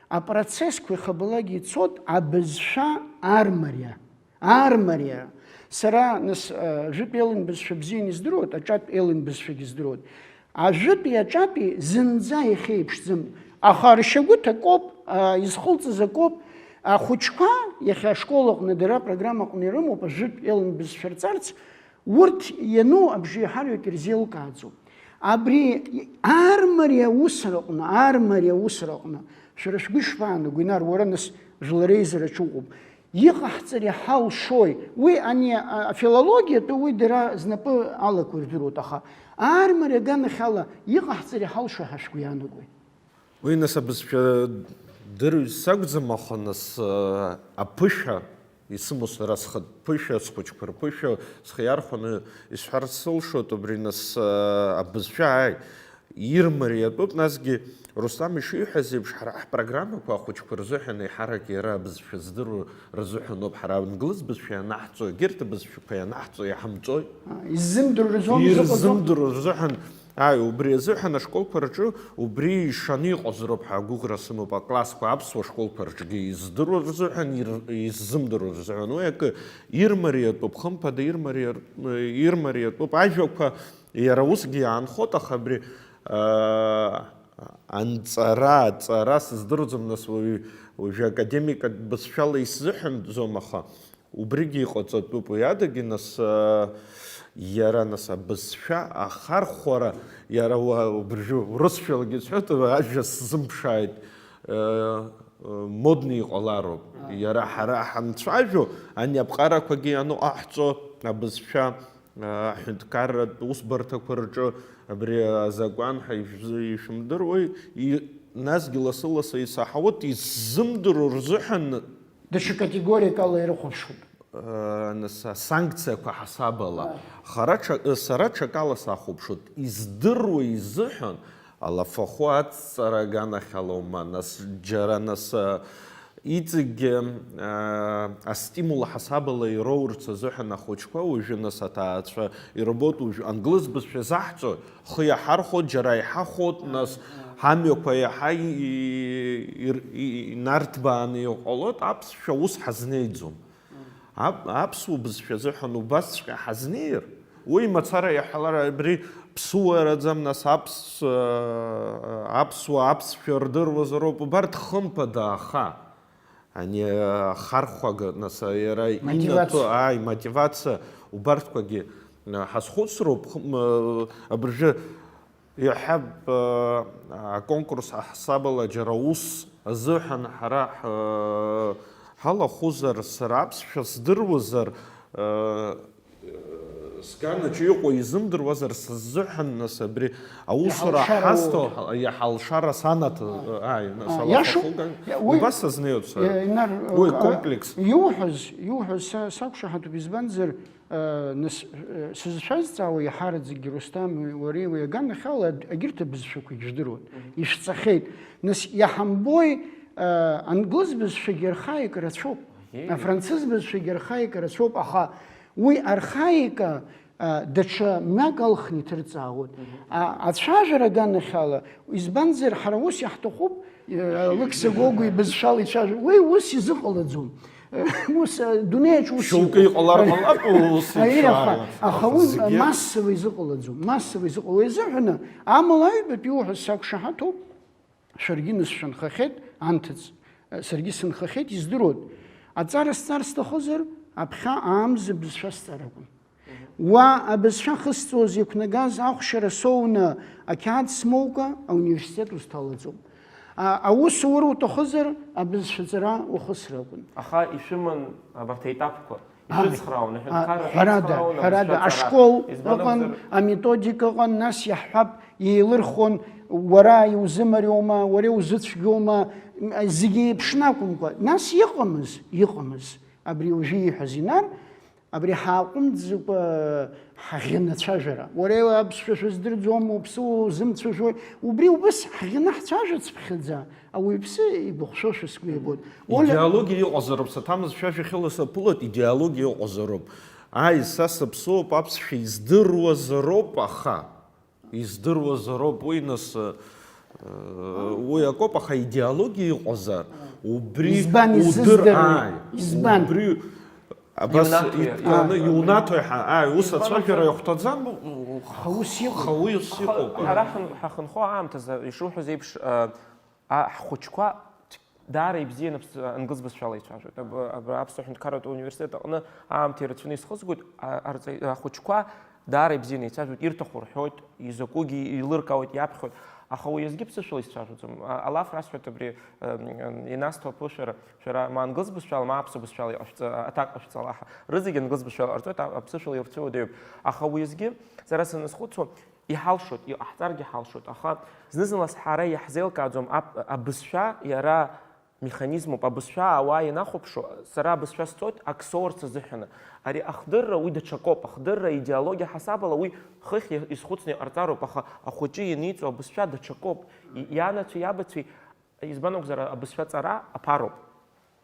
Апроцессқәа ихабалак ицоит абызшәа армариа. Армариа. Сара, нас, а, жәытә еилан бызшәа бзианы издыруеит, аҿатә еилан бызшәагьы здыруеит. Ажәытәи аҿатәи зынӡа ихеиԥшӡам. Аха ршьагәыҭ акоуп, а, изхылҵыз акоуп. Ахәыҷқәа иахьа ашкол аҟны дара апрограмма аҟны ирымоуп, ажәытә еилан бызшәа рҵарц, урҭ иану абжеиҳараҩык ирзеилкааӡом. Абри армариа аусураҟны, армариа аусураҟны, шәара шәгәы ишԥаанаго, Инар, уара нас жәлар реизараҿ уҟоуп. Иҟаҳҵар иҳалшои? Уи ани, а, афилологиатәы уи дара знапы алақәа ирдыруеит, аха армариа аганахьала иҟаҳҵар иҳалшои ҳәа шәгәы иаанагои? Уи, нас, абызшәа дырҩ сакәӡам, аха, нас, а, аԥышәа исымоу сара схатә ԥышәа, схәыҷқәа рԥышәа схы иархәаны исҳәарц сылшоит, убри, нас, а, абызшәа, ааи, ирмариатәуп, насгьы Рустам ишиҳәаз еиԥш, ҳара ҳпрограммақәа ахәыҷқәа рзыҳәан еиҳарак иара абызшәа здыруа рзыҳәаноуп, ҳара англыз бызшәа ианаҳҵо, егьырҭ абызшәақәа ианаҳҵо иҳамҵои? А, иззымдыруа рзоуми зыҟаҵо? Иззымдыруа рзыҳәан, ааи, убри азыҳәан ашколқәа рҿы убри ишаны иҟазароуп ҳәа агәыӷра сымоуп, аклассқәа аԥсуа школқәа рҿгьы издыруа рзыҳәан, ир-, иззымдыруа рзыҳәан. Уи акы ирмариатәуп, хымԥада, ирмариар-, ирмариатәуп. Ажәақәа иара усгьы иаанхоит, аха абри, аа, анҵара, аҵара сыздырӡом, нас, уаҩ, уажәы академикатә бызшәала исзыҳәанӡом, аха убригьы иҟаҵатәуп. Уи адагьы, нас, аа, иара, нас, абызшәа ахархәара, иара уа-, убыржәы урысшәалагьы сҳәоит, ажәа сзымԥшааит, э, э, модны иҟалароуп. Ааи. Иара ҳара ҳанцәажәо, ани аԥҟарақәагьы ианыҟаҳҵо абызшәа, э, аҳәынҭқарратә усбарҭақәа рҿы абри азакәан ҳәа ишәз-, ишәымдыруеи, и-, насгьы лассы-лассы исаҳауеит, исзымдыруа рзыҳәан. Даҽа категориак ала ирыхәаԥшуп. Э, нас, асанкциақәа ҳасабала. Ааи. Хара ҽа-, э, сара ҽакала сахәаԥшуеит, издыруа изыҳәан, алафахәы аҵҵара аганахьалоума, нас, џьара, нас, э, иҵегьгьы, э, астимул ҳасабала ироурц азыҳәан ахәыҷқәа уажәы, нас, аҭаацәа ирбоит, уажәы англыз бызшәа заҳҵо, хы иаҳархәоит, џьара иҳахәоит, нас, ҳамҩақәа иаҳа и-, и-, и-, инарҭбааны иҟалоит, аԥсшәа ус ҳазнеиӡом. Ап-, аԥсуа бызшәа азыҳәан убасҵәҟьа ҳазнеир, уи мацара иаҳалар, абри ԥсуараӡам, нас, аԥс-, аԥсуа аԥсшәа рдыруазароуп, убарҭ хымԥада, аха ани ахархәага, нас, иара Мотивациа. Инаҭо, ааи, мотивациа, убарҭқәагьы, а, ҳазхәыцроуп, хым-, а, абыржәы Иаҳҳәап, аконкурс аҳасабала џьара ус азыҳәан ҳара ҳ-, ҳалахәызар, сара аԥсшәа здыруазар, сганаҿ иҟоу изымдыруазар сзыҳәан, нас, абри аусура Иаҳалшара ҳазҭо, уоуп. Иаҳалшара санаҭ-, ааи, нас, А, алафахәы иашоуп. Ган-, Иа-, уи, убас сазнеиуеит сара. Е, Инар, Уи а, комплекс. Иуҳәаз, иуҳәаз са, сақәшаҳаҭуп, избанзар, Э, нас, э, сызшәазҵаауа иаҳараӡакгьы, Рустам, уи, уареи уи аганахьала ад-, агьырҭ абызшәақәагь жәдыруан. Мгм. Ишәҵахьеит. Нас, иаҳамбои, э, англыз бызшәагьы архаика рацәоуп, Аиеи. Афранцыз бызшәагьы архаика рацәоуп, аха уи архаика, э, даҽа мҩак алхны иҭырҵаауан. Мгм. А, ацәажәара аганахьала, избанзар, ҳара ус иаҳҭахуп, э, Лыкса Гогәуа ибызшәала ицәажәо. Уи ус изыҟалаӡом. Ус, адунеиаҿ ус Шьоукы иҟоуп. Иҟалар ҟалап, ус Аиеи, еиԥш аха, ала. Аха уи зегьы массово изыҟалаӡом, массово изыҟалом. Уи азыҳәаны, амала аҩбатәи иуҳәаз сакәшаҳаҭуп, шәаргьы нысшанхахьеит анҭыҵ. Саргьы сынхахьеит, издыруан. Аҵара сҵар сҭахызар, аԥхьа аамза бызшәа сҵар акәын. Уа абызшәа ахысҵоз иқәнагаз ахәшьара соуны ақьаад смоука, ауниверситет узҭалаӡом. А, аусура уҭахызар, абызшәаҵара ухысра акәын. Аха ишәыман абарҭ аетапқәа, Ааи. Ишәыцхраауан, А, аҳәынҭқарра ҳәарада, шәыцхраауан, ҳәарада, абызшәаҵара. Ашкол Избан ыҟан, акәзар? Аметодика ыҟан, нас иаҳҳәап, еилырхон, уара иузымариоума, уара иузыцәгьоума, м, зегьы еиԥшны акәымкәа. Нас иҟамыз, иҟамыз, абри уажәы ииҳәаз Инар, Абри ҳааҟәымҵӡакәа ҳаӷьын ацәажәара. Уара аԥсшәа шәыздырӡом, уԥсы узымцәажәои? Убри убыс ҳаӷьын ҳцәажәацыԥхьаӡа, ауаҩԥсы игәыхшәошәа сгәы иабоит. Уара Идеологиа иҟазароуп, саҭамыз шәа шәахьыла саԥылоит, идеологиа иҟазароуп. Аи, са сыԥсоуп, аԥсшәа издыруазароуп, аха. Издыруазароуп уи, нас, э, Уи акоуп, аха идеологиа иҟазар, убри Избан удыр изыздыруеи? Ааи. Избан? Убри абас Иунаҭо иҭҟьаны, иунаҭо иҳа-, ааи, ус ацәажәара иахәҭаӡам, Аха ус иҟоуп. аха уи ус иҟоуп. Ҳара ҳан- ҳахынҳәуа аамҭазы, ишуҳәаз еиԥш, а, а, ҳхәыҷқәа даара ибзианы аԥс-, англыз бызшәала ицәажәоит. Аб-, абра Аԥсуа ҳәынҭқарратә университет аҟны аамҭа ирацәаны исхызгоит, а, арҵаҩ-, ахәыҷқәа даара ибзианы ицәажәоит, ирҭаху рҳәоит, изакәугьы еилыркаауеит, иаԥхьоит. Аха уи азгьы ԥсышәала исцәажәаӡом. А, алаф расҳәоит абри, ам, ам, инасҭо аԥышәара, шәара ма англыз бызшәала, ма аԥсуа бызшәала иҟашәҵа-, аҭак ҟашәҵалаҳа. Рызегьы англыз бызшәала ҟарҵоит, а, аԥсышәала ирцәыуа даҩуп. Аха уи азгьы, сара саназхәыцуа, иҳалшоит, иҟаҳҵаргьы ҳалшоит. Аха зны-зынла ҳара иаҳзеилкааӡом аб-, абызшәа иара механизмуп, абызшәа ауаа ианахәаԥшуа, сара абызшәа сҵоит ак соурц азыҳәаны. Ари ахдырра уи даҽакоуп, ахдырра идеологиа ҳасабала уи хыхь изхәыцны иҟарҵароуп, аха ахәыҷы ианиҵо абызшәа даҽакоуп. И-, ианацәеи иабацәеи, избан акәзар, абызшәа ҵара аԥароуп.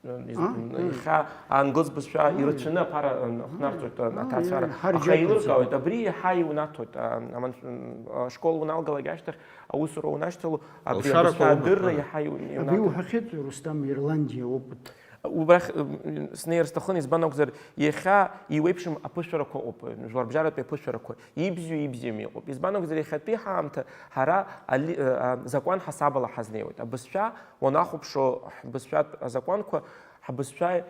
Из-, А? Иахьа англыз бызшәа ирацәаны аԥара хнарҵоит аҭаацәара. Иҳарџьаҟәаӡом. Аха еилыркаауеит, абри иаҳа иунаҭоит, а, аман-, ашкол уналгалак ашьҭахь, аусура унашьҭало, абри Алшарақәа абызшәа унаҭоит. Адырра иаҳа иу-, Абри иунаҭоит. Уҳәахьеит, Рустам, Ирландиа опыт. Убрахь, м, снеир сҭахын, избан акәзар, иахьа иуеиԥшым аԥышәарақәа ыҟоуп, жәларбжьаратәи аԥышәарақәа. Ибзиоу, ибзиам иҟоуп. Избан акәзар, иахьатәи ҳаамҭа ҳара али-, а, а, закәан ҳасабала ҳазнеиуеит. Абызшәа уанахәаԥшуа, ҳбызшәатә азакәанқәа, ҳбызшәа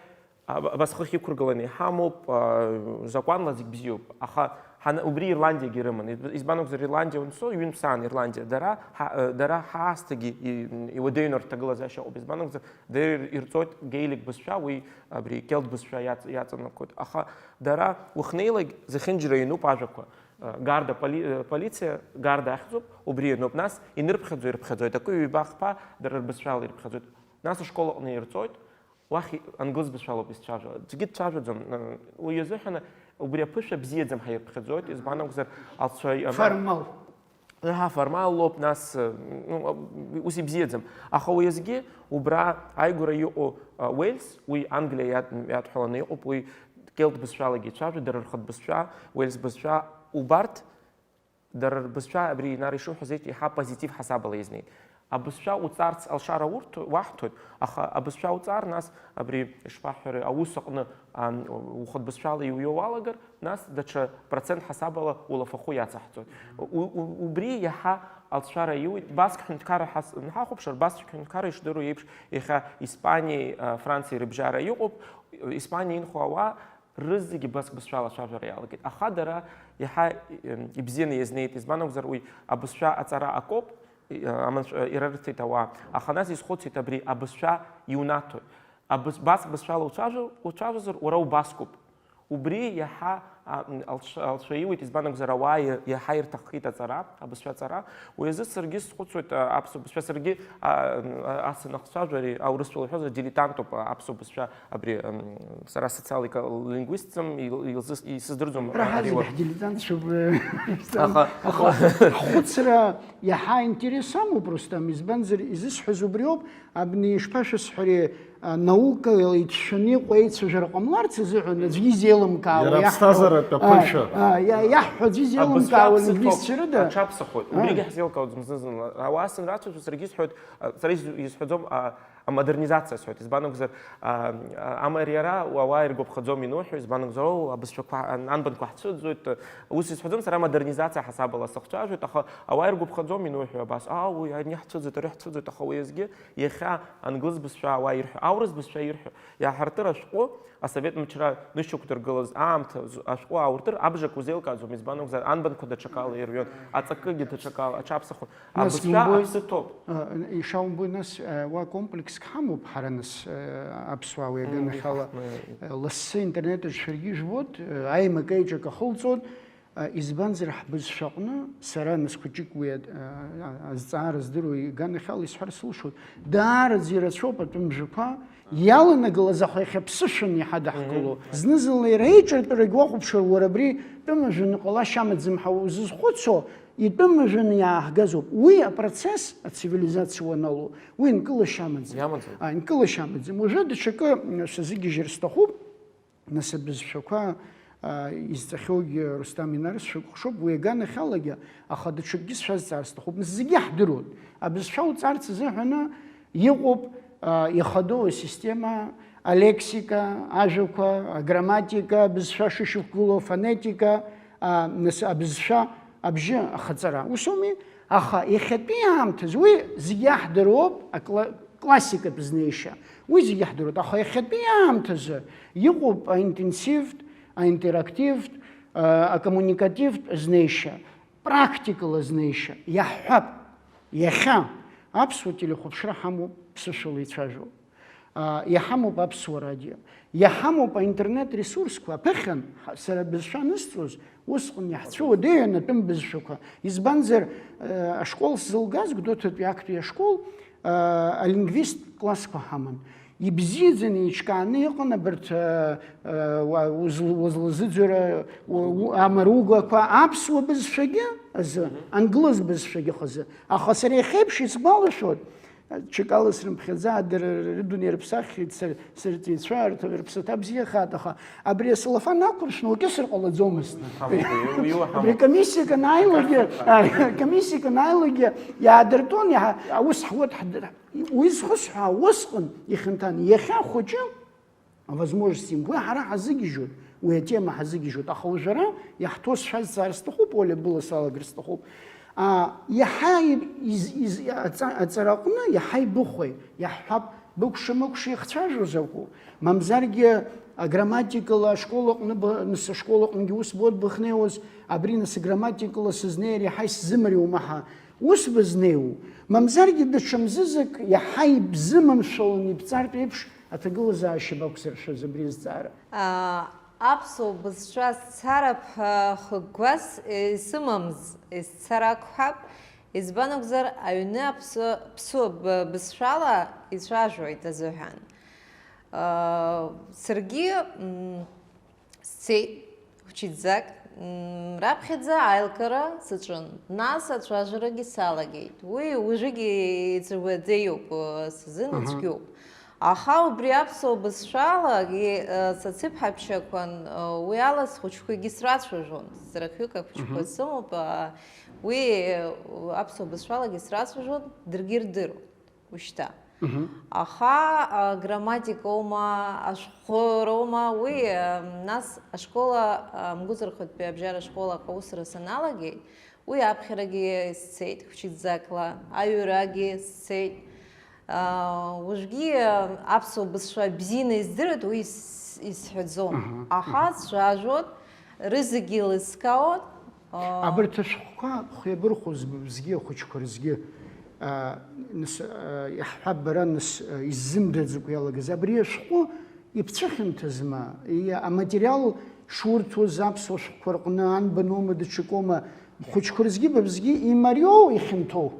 аб-, абас хыхь иқәыргыланы иҳамоуп, а, закәанла зегь бзиоуп. Аха ҳан-, убри Ирландиагьы ирыман. Изб-, избан акәзар, Ирландиа уанцо, ҩынтә саан Ирландиа, дара ҳа-, э, дара ҳаасҭагьы и-, иуадаҩу рҭагылазаашьа ыҟоуп. Избан акәзар, дара ир-, ирҵоит геилик бызшәа, уи абри кельт бызшәа иаҵ-, иаҵанакуеит. Аха дара уахнеилак зехьынџьара иануп ажәақәа. Э, Гарда поли-, э, полициа, Гарда ахьӡуп, убри иануп. Нас инырԥхьаӡо ирԥхьаӡоит, акы ҩба-хԥа дара рбызшәала ирԥхьаӡоит. Нас ашкол аҟны ирҵоит, уахь англыз бызшәалоуп изцәажәо. Аӡәгьы дцәажәаӡом. Э, уи азыҳәан убри аԥышәа бзиаӡам ҳәа ирԥхьаӡоит, избан акәзар, алцәа иама- Формал. Аҳа, формаллоуп, нас, э, ну, а, ус ибзиаӡам. Аха уи азгьы убра ааигәара иҟоу, а, Уельс, уи Англиа иад-, иадҳәаланы иҟоуп, уи кельт бызшәалагьы ицәажәоит, дара рхатә бызшәа, Уельс бызшәа, убарҭ дара рбызшәа абри Инар ишуҳәаз еиԥш, еиҳа позитив ҳасабала изнеит. Абызшәа уҵарц алшара урҭ-, уаҳҭоит, аха абызшәа уҵар, нас абри, ишԥаҳҳәари, аус аҟны, ам, ухатә бызшәала иуио уалагар, нас даҽа процент ҳасабала улафахәы иацаҳҵоит. У-, у-, убри иаҳа алҵшәара иуит. Баск ҳәынҭқарра ҳас-, ҳахәаԥшыр, Баск ҳәынҭқарра ишдыру еиԥш, иахьа Испаниеи, а, Франциеи рыбжьара иҟоуп. Испаниа инхо ауаа рызегьы Баск бызшәала ацәажәара иалагеит. Аха дара иаҳа, ем, ибзианы иазнеит, избан акәзар, уи абызшәа аҵара акоуп, и-, аманшә-, ирарыҭеит ауаа. Аха нас исхәыцит, абри абызшәа иунаҭоит. Абыз-, Баск бызшәала уцәажәо-, уцәажәозар, уара убаскуп. Убри иаҳа, а, м, алцәа-, алцәа иуит, избан акәзар, ауаа иа-, иаҳа ирҭаххеит аҵара, абызшәа аҵара. Уи азы саргьы схәыцуеит, а, аԥсуа бызшәа, саргьы, а, м, а, ас анахцәажәари, аурысшәала иҳәозар, дилетантуп, а, аԥсуа бызшәа, абри, м, сара социал-лингвистӡам, ил-, илзыс-, исыздырӡом, а, Раҳа ари зегьы уа. Ҳдилетантцәоуп. Аха, Аха ҳхәыцра иаҳа интерес амоуп, Рустам, избанзар, изысҳәаз убриоуп, абни ишԥашәасҳәари, а, наукала ицәшәаны иҟоу еицәажәара ҟамларц азыҳәан аӡәгьы изеилымкаауа Иара иаҳҳәо, аԥсҭазааратә а, аԥышәа. а, иа-, иаҳҳәо аӡәгьы изеилымкаауа Абызшәа лингвистцәа аԥсыҭоуп, рыда. аҽаԥсахоит. А. Убригьы ҳзеилкаауаӡом зны-зынла. Ауаа санрацәажәо, саргьы исҳәоит, а, сара ис-, исҳәаӡом, а, амодернизациа сҳәоит. Избан акәзар, а, а, амариара, ауаа иргәаԥхаӡом инуҳәо, избан акәзар, оо, абызшәақәа, ан-, анбанқәа ҳцәыӡуеит. Ус исҳәаӡом, сара амодернизациа ҳасабала сыхцәажәоит, аха ауаа иргәаԥхаӡом инуҳәо абас, аа, уи ани ҳцәыӡуеит, ари ҳцәыӡуеит, аха уи азгьы иахьа англыз бызшәа ауаа ирҳәо, аурыс бызшәа ирҳәо, иаҳартыр ашәҟәы, асовет мчра нышьақәдыргылаз аамҭа з-, ашәҟәы ауртыр, абжак узеилкааӡом, избан акәзар, анбанқәа даҽакала ирҩуан, аҵакыгьы даҽакала, аҽаԥсахуан. Нас Абызшәа иумбои? Аԥсы ҭоуп. А, ишаумбои, нас, а, уа комплекск ҳамоуп ҳара, нас, а, аԥсуаа уи аганахьала, а, лассы интернет аҿы шәаргьы ижәбоит, а, аимак-аиҿак ахылҵон, а, избанзар, ҳбызшәаҟны, сара, нас, хәыҷык уи, а, а, азҵаара здыруа иганахьала исҳәар сылшоит, даараӡа ирацәоуп атәым жәақәа, иаланагалаз, аха иахьа ԥсышәан иаҳа даҳкыло. Зны-зынла иара еиҿартәарагь уахәаԥшыр, уара абри тәымажәаны ҟалашьа амаӡам ҳәа узызхәыцо, итәымажәаны иааҳгазоуп. Уи апроцесс, ацивилизациа уаналоу, уи нкылашьа амаӡам. Иамаӡам. А, нкылашьа амаӡам. Уажәы даҽакы, м, шәазыгьежьыр сҭахуп, нас абызшәақәа, изҵахьоугьы Рустам Инар сшәыкәхшоуп, уи аганахьалагьы, аха даҽакгьы сшәазҵаар сҭахуп, нас зегьы иаҳдыруеит. Абызшәа уҵарц азыҳәаны иҟоуп, а, ихадоу асистема, алексика, ажәақәа, аграмматика, абызшәа шышьақәгылоу, афонетика, а, нас абызшәа абжьы ахаҵара. Ус ауми? Аха иахьатәи аамҭазы уи зегьы иаҳдыруоуп, акла-, классикатә знеишьа. Уи зегьы иаҳдыруеит. Аха иахьатәи аамҭазы иҟоуп аинтенсивтә, аинтерактивтә, а, акоммуникативтә знеишьа, практикала знеишьа. Иаҳҳәап, иахьа аԥсуа телехәаԥшра ҳамоуп ԥсышәала ицәажәо. А, иҳамоуп аԥсуа радио. Иҳамоуп аинтернет ресурсқәа. Аԥыхьан, ҳа-, сара абызшәа анысҵоз, усҟан иаҳцәыуадаҩын атәым бызшәақәа. Избанзар, э, ашкол сзылгаз, Гәдоуҭатәи актәи ашкол, э, алингвист классқәа ҳаман. Ибзиаӡаны еиҿкааны иҟан абарҭ, э, э, уа-, узл-, узлазыӡырҩуа, у-, у-, амаругақәа аԥсуа бызшәагьы азы, англыз бызшәагьы хазы. Аха сара иахьеиԥш исгәалашәоит, Ҽакала срымԥхьаӡа, дара рыдунеи рыԥсаххьеит, сар-, сырҵаҩцәа рҭ-, рыԥсаҭа бзиахааит, аха абри асалафан ақәыршәны укьысыр ҟалаӡомызт. Ҳамоуп, иу-, иуа ҳамоуп. Абри комиссиак анааилогьы, а, комиссиак анааилогьы иаадыртәон, иаҳа-, аус ҳуеит, ҳдыр-, уи зхысҳәаау усҟан ихьанҭан, иахьа ахәыҷы, Возможности имгәа ҳара ҳазыгьежьуеит, уи атема ҳазыгьежьуеит, аха уажәы ара иаҳҭо сшәазҵаар сҭахуп, Оля, была салагар сҭахуп. А, иаҳа и-, из-, из-, аҵа-, аҵараҟны иаҳа ибыхәеи, иаҳҳәап, быкәша-мыкәша ихцәажәо закәу? Мамзаргьы аграмматикала ашкол аҟны б-, нас ашкол аҟынгьы ус боуп быхнеиуаз, абри нас аграмматикала сызнеир иаҳа исзымариоума ҳәа ус бызнеиу? Мамзаргьы даҽа мзызак иаҳа ибзыманшәаланы ибҵартә еиԥш, Аҭагылазаашьа бақәзыршәаз абри азҵаара? Аа, аԥсуа бызшәа сцарап ҳәа хықәкгәас исымамыз, исцар акәхап, избан акәзар, аҩны аԥсуа, ԥсуа б-, бызшәала ицәажәоит азыҳәан. Аа, саргьы, м, сцеит. Хәыҷӡак, мм, раԥхьаӡа аилкаара саҿын, нас ацәажәарагьы салагеит. Уи уажәыгьы иҵәыуаӡеиуп, сзын ицәгьоуп. Аха убри аԥсуа бызшәалагьы, э, сацыԥҳаԥшьақәан, э, уи ала схәыҷқәагьы срацәажәон. Сара хҩык ахәыҷқәа сымоуп, а, уи, э, аԥсуа бызшәалагьы срацәажәон, даргьы ирдыруан. Ушьҭа. Аха, а, грамматикоума, ашәҟәы роума, уи, а, нас ашкола, а, амгәыҵархатәи абжьара ашколаҟны аусура саналагеит, уи аԥхьарагьы сцеит, хәыҷӡакла, аҩрагьы сцеит. А, уажәгьы, а, аԥсуа бызшәа бзианы издыруеит, уи ис-, исҳәаӡом. Аха сцәажәоит, рызегьы еилыскаауеит. Абарҭ ашәҟәқәа хҩабырхәоз бызгьы, ахәыҷқәа рызгьы, а, нас, а, иаҳҳәап, бара, нас, а, иззымдырӡакәа иалагаз абри ашәҟәы ибцәыхьанҭазма? Иа-, аматериал шурҭоз аԥсуа шәҟәқәа рҟны анбаноума, даҽакоума, бхәыҷқәа рызгьы, ба бызгьы имариоу ихьанҭоу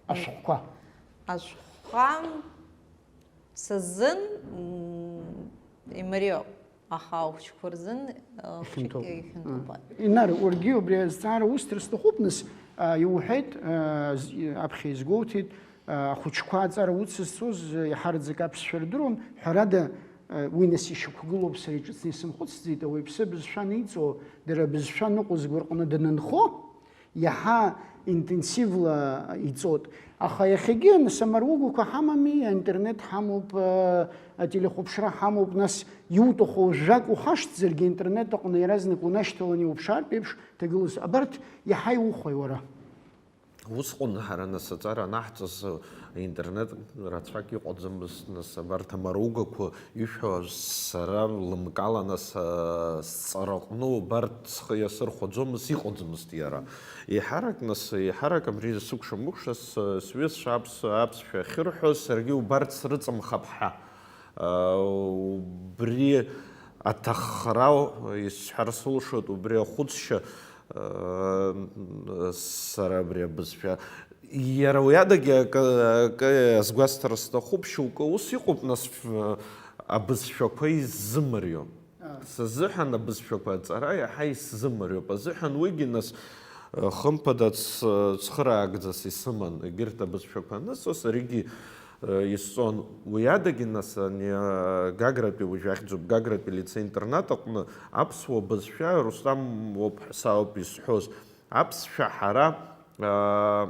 ашәҟәқәа? Ашәҟәқәа са сзын, м, имариоуп. Аха ахәыҷқәа рзын, э, ихьанҭоуп. Ихьанҭоуп. Инар, уаргьы убри азҵаара усҭар сҭахуп, нас, а, иуҳәеит, а, з-, аԥхьа изгәоуҭеит, а, ахәыҷқәа аҵара уцызцоз, а, иаҳараӡак аԥсшәа рдыруан, ҳәарада, а, уи нас ишьақәгылоуп, сара иҿыцны исымхәыцӡеит, ауаҩԥсы абызшәа аниҵо, дара абызшәа ныҟәызго рҟны данынхо, Иаҳа интенсивла иҵоит. Аха иахьагьы, нас, амаругақәа ҳамами, аинтернет ҳамоуп, э, ателехәаԥшра ҳамоуп, нас, иуҭаху жәак ухашҭзаргьы, аинтернет аҟны иаразнак унашьҭалан иуԥшаартә еиԥш ҭагылаз. Абарҭ иаҳа иухәеи уара? Усҟан ҳара, нас, аҵара анаҳҵаз, Интернет рацәак иҟаӡамызт, нас, абарҭ амаругақәа ишәҳәо сара лымкаала, нас, а, сҵараҟны убарҭ схы иасырхәаӡомызт, иҟаӡамызт иара. Еиҳарак, нас, еиҳарак абри сыкәша-мыкәша с-, сҩызцәа аԥс-, аԥсшәа ахьырҳәоз, саргьы убарҭ срыҵамхап ҳәа. А, убри аҭаххара, исҳәар сылшоит, убри ахәыцшьа, а, сара абри абызшәа Иара уи адагьы акы, акы азгәасҭар сҭахуп, шьоукы ус иҟоуп, нас, ф-, абызшәақәа иззымарио. Сазыҳәан абызшәақәа аҵара иаҳа исзымариоуп. Азыҳәан уигьы, нас, хымԥада ц-, цхыраагӡас исыман, егьырҭ абызшәақәа анысҵо, саргьы Исҵон. Уи адагьы, нас, ани, Гагратәи, уажә ахьӡуп, Гагратәи лицеи-интернат аҟны аԥсуа бызшәа, Рустам уоуп ҳәа сауп исҳәоз, аԥсшәа ҳара, а,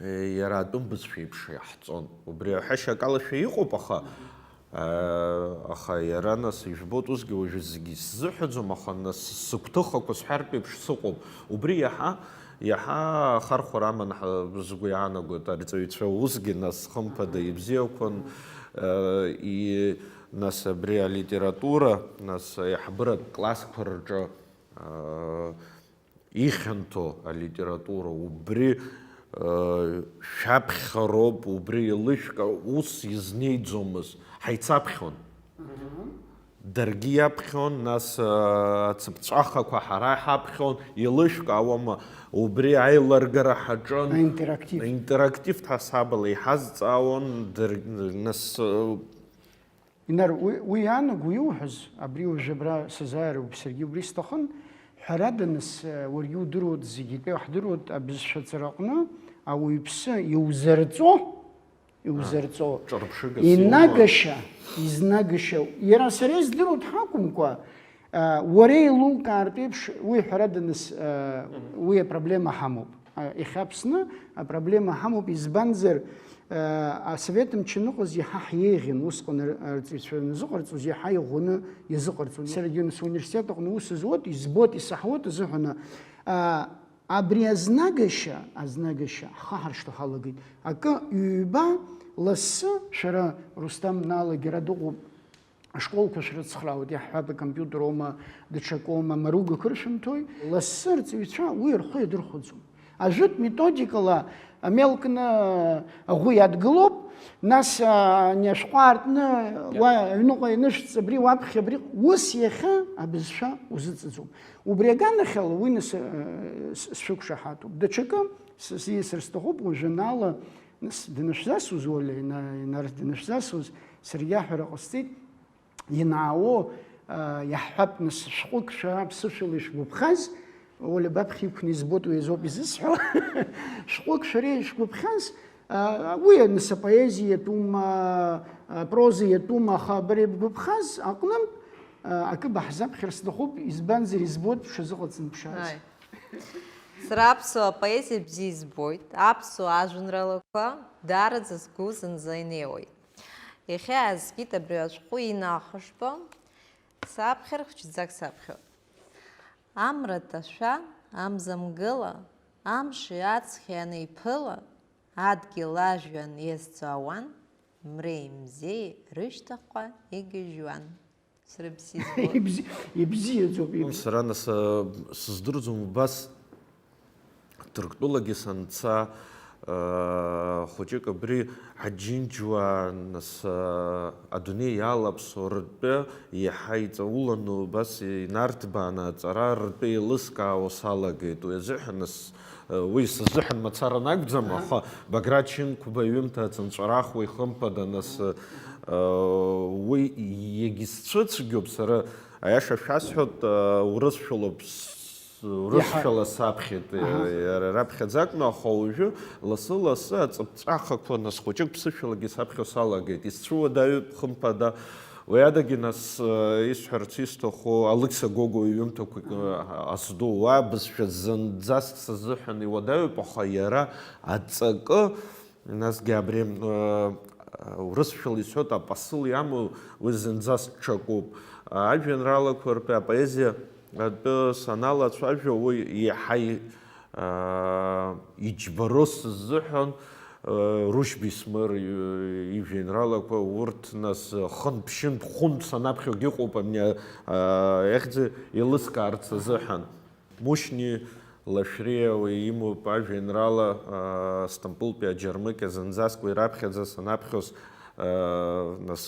иара атәым бызшәа еиԥш иаҳҵон. Убри аҳәашьа акалашәа иҟоуп, аха, а, аха иара, нас, ижәбоит, усгьы уажәы зегьы исзыҳәаӡом, аха, нас, сыгәҭыхақәа сҳәартә еиԥш сыҟоуп. Убри иаҳа Иаҳа ахархәара аман ҳа-, сгәы иаанагоит арҵаҩцәа усгьы, нас, хымԥада, ибзиақәан, э, и-, нас, абри алитература, нас, аиҳабыратә классқәа рҿы, э, ихьанҭоу алитература, убри, э, шәаԥхьароуп, убри еилышәк ус изнеиӡомызт, ҳаицаԥхьон. Даргьы иаԥхьон, нас, а, ацыԥҵәахақәа ҳара иҳаԥхьон, еилышәкаауама, убри аилыргара ҳаҿын. Аинтерактив. Аинтерактивтә ҳасабала иҳазҵаауан, дыр-, нас, а, Инар, уи, уи иаанаго иуҳәаз, абри уажә абра сазааироуп, саргьы убри сҭахын, ҳәарада, нас, а, уаргьы удыруеит, зегьы ҳдыруеит, абызшәа аҵараҟны ауаҩԥсы иузырҵо, иузырҵо. Ҿырԥшыгас иумоу. Инагашьа, изнагашьа, иара сара издыруа дҳакәымкәа, а, уара еилукаартә еиԥш, уи ҳәарада, нас, а, Мгм. уи апроблема ҳамоуп. А, иахьа Аԥсны апроблема ҳамоуп, избанзар, а, асовет мчы аныҟаз иаҳа ҳиеиӷьын, усҟан ар-, арҵаҩцәа аназыҟарҵоз иаҳа иӷәӷәаны иазыҟарҵон. Саргьы, нас, университет аҟны аус зуеит, избоит, исаҳауеит азыҳәан, а, Абри азнагашьа, азнагашьа ҳхы ҳаршҭуа ҳалагеит. Акы, ҩба, лассы, шәара Рустам Налагьы ара дыҟоуп, ашколқәа шәрыцхраауеит, иаҳҳәап, акомпиутер аума, даҽакоума, маругақәа рышәымҭои? Лассы арҵаҩцәа уи рхәы иадырхәаӡом. Ажәытә методикала амел кны аӷәы иадгылоуп, нас, а, ани ашәҟәы аартны уа аҩныҟа ианышәҵ, абри уаԥхьа, абри, ус иахьа абызшәа узыҵаӡом. Убри аганахьала уи нас, э, с-, сшәықәшаҳаҭуп. Даҽакы с-, сиасыр сҭахуп, уажәанала, нас, данышәзасуз, Оля, ина-, инар данышәзасуз, саргьы аҳәара ҟасҵеит, ианаало, э, иаҳҳәап, нас, шәҟәык шәара ԥсышәала ишәгәаԥхаз, Оля баԥхьа иқәны избоит, уи азоуп изысҳәо, шәҟәык шәара ишәгәаԥхаз, э, уи, нас, апоезиатәума, э, апрозиатәума, аха бара ибгәаԥхаз аҟнынтә, э, акы баҳзаԥхьар сҭахуп, избанзар, избоит бшазыҟаҵан бшааз. Ааи. Сара аԥсуа поезиа бзиа избоит, аԥсуа ажәеинраалақәа даараӡа сгәы зынӡа инеиуеит. Иахьа иаазгеит абри ашәҟәы инахышәтәа, саԥхьар хәҷӡак саԥхьоит. Амра ҭашәа, амза мгыла, амши аҵхи анеиԥыла, адгьыл ажәҩан иазҵаауан, мреи мзеи рышьҭахьҟа игьежьуан. Сара бзиа избоит. Ибзи-, ибзиаӡоуп, ибзи-. Сара нас, а, сыздырӡом убас Ҭырқәтәылагьы санца, а, хәыҷык абри Аџьынџьуаа, нас, а, адунеи иалаԥсо ртәы иаҳа иҵауланы убас инарҭбааны аҵара ртәы еилыскаауа салагеит. Уи азыҳәан нас Уи сызыҳәан мацара анакәӡам, аха Баграт Шьынқәба иҩымҭа ацынҵәарахуа ихымԥада, нас, уи егьысцәыцәгьоуп сара, аиаша шәасҳәоит, урысшәалоуп, с-, урысшәала саԥхьеит, иара раԥхьаӡакәны, аха уажәы лассы-лассы аҵыԥҵәахақәа, нас, хәыҷык ԥсышәалагьы саԥхьо салагеит. Исцәуадаҩуп, хымԥада, Уи адагьы, нас, э, исҳәарц исҭаху, Алықьса Гогәуа иҩымҭақәа, э, азду уа бызшәа зынӡаск сазыҳәан иуадаҩуп, аха иара аҵакы, насгьы абри, э, урысшәала исҳәоит, апасыл иамоу уи зынӡаск ҽакуп. Ажәеинраалақәа ртәы, апоезиа атәы саналацәажәо, уи иаҳа и-, аа, иџьбароу сзыҳәан, э, Рушь Бисмыр и-, ижәеинраалақәа, урҭ, нас, хынтә-ԥшьынтә, хәынтә санаԥхьогь ыҟоуп, амни, аа, ихьӡ еилыскаарц азыҳәан. Мушьни Лашәриа уи имоуп ажәеинраала, аа, Стамбултәи аџьармыкьа, зынӡаск уи раԥхьаӡа санаԥхьоз, Нас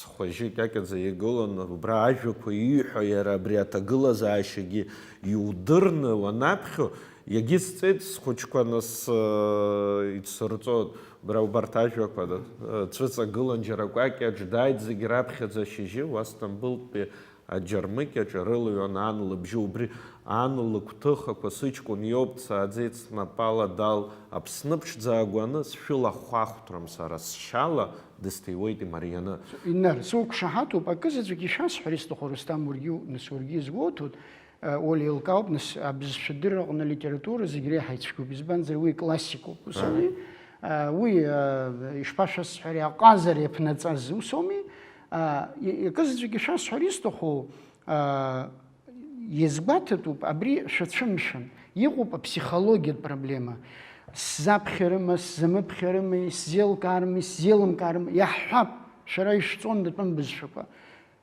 схәажьы кьакьаӡа игылан, убра ажәақәа ииҳәо, иара абри аҭагылазаашьагьы иудырны уанаԥхьо, иагьысҵеит схәыҷқәа, нас, э, ицсырҵоит, убра убарҭ ажәақәа, э, цәыҵагылан џьара кәакьаҿ дааит, зегь раԥхьаӡа шьыжьы уа Сҭамбылтәи Аџьармыкьаҿ ирылҩуан ан лыбжьы, убри ан лыгәҭыхақәа, сыҷкәын иоуп, дсааӡеит снапала дал, Аԥсны ԥшӡа агәаны сшәылахәахәҭрым сара сшьала, дысҭиуеит имарианы. Инар, суқәшаҳаҭуп, акы заҵәык ишәасҳәар исҭаху, Рустам, уаргьы, нас уаргьы изгәоуҭоит, э, Оля илкаауп, нас абызшәадырра аҟны алитература зегь реиҳа ицәгьоуп, избанзар уи классикоуп, ус ауми? Аҳа. Э, уи, э, ишԥашәасҳәари, аҟазара иаԥнаҵаз ус ауми? А, и-, акызаҵәык ишәасҳәар исҭаху, а, иазгәаҭатәуп, абри шәацәымшәан, иҟоуп аԥсихологиатә проблема. Сзаԥхьарыма, сзамыԥхьарыма, исзеилкаарыма, исзеилымкаарыма, иаҳҳәап, шәара ишәҵон датәым бызшәақәа.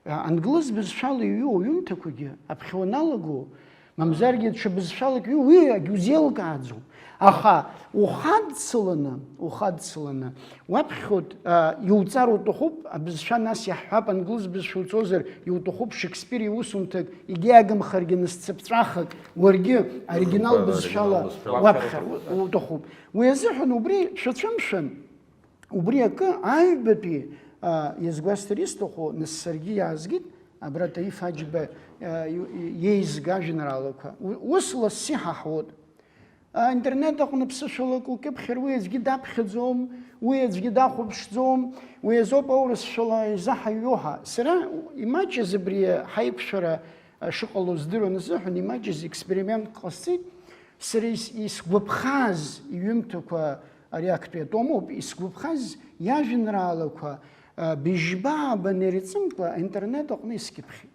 А, англыз бызшәала иҩу аҩымҭақәагьы, аԥхьа уаналаго, мамзаргьы даҽа бызшәалак иҩу, уи агьузеилкааӡом. Аха ухадсыланы, ухадсыланы, уаԥхьоит, а, иуҵар уҭахуп, абызшәа нас иаҳҳәап, англыз бызшәа уҵозар, иуҭахуп Шекспир иусумҭак, егьиагымхаргьы нас цыԥҵәахак, уаргьы оригинал Оригинал бызшәала бызшәала. Уаԥхьар у-, уҭахуп. Уи азыҳәан убри шәацәымшәан, убри акы аҩбатәи, а, иазгәасҭар исҭаху, нас саргьы иаазгеит, абра Таиф Аџьба, а, иу-, иеизга ажәеинраалақәа. У-, ус лассы иҳаҳауеит. Аинтернет аҟны ԥсышәалак укьыԥхьыр, уи аӡәгьы даԥхьаӡом, уи аӡәгьы дахәаԥшӡом, уи азоуп аурысшәала изаҳаҩу ҳәа. Сара имаҷыз абри ҳаиқәшәара шыҟало здыруа азыҳәан, имаҷыз експериментк ҟасҵеит. Сара ис-, исгәаԥхаз иҩымҭақәа, ари актәи атомоуп, исгәаԥхаз иажәеинраалақәа, а, быжьба-ааба неирҵымкәа аинтернет аҟны искьыԥхьит.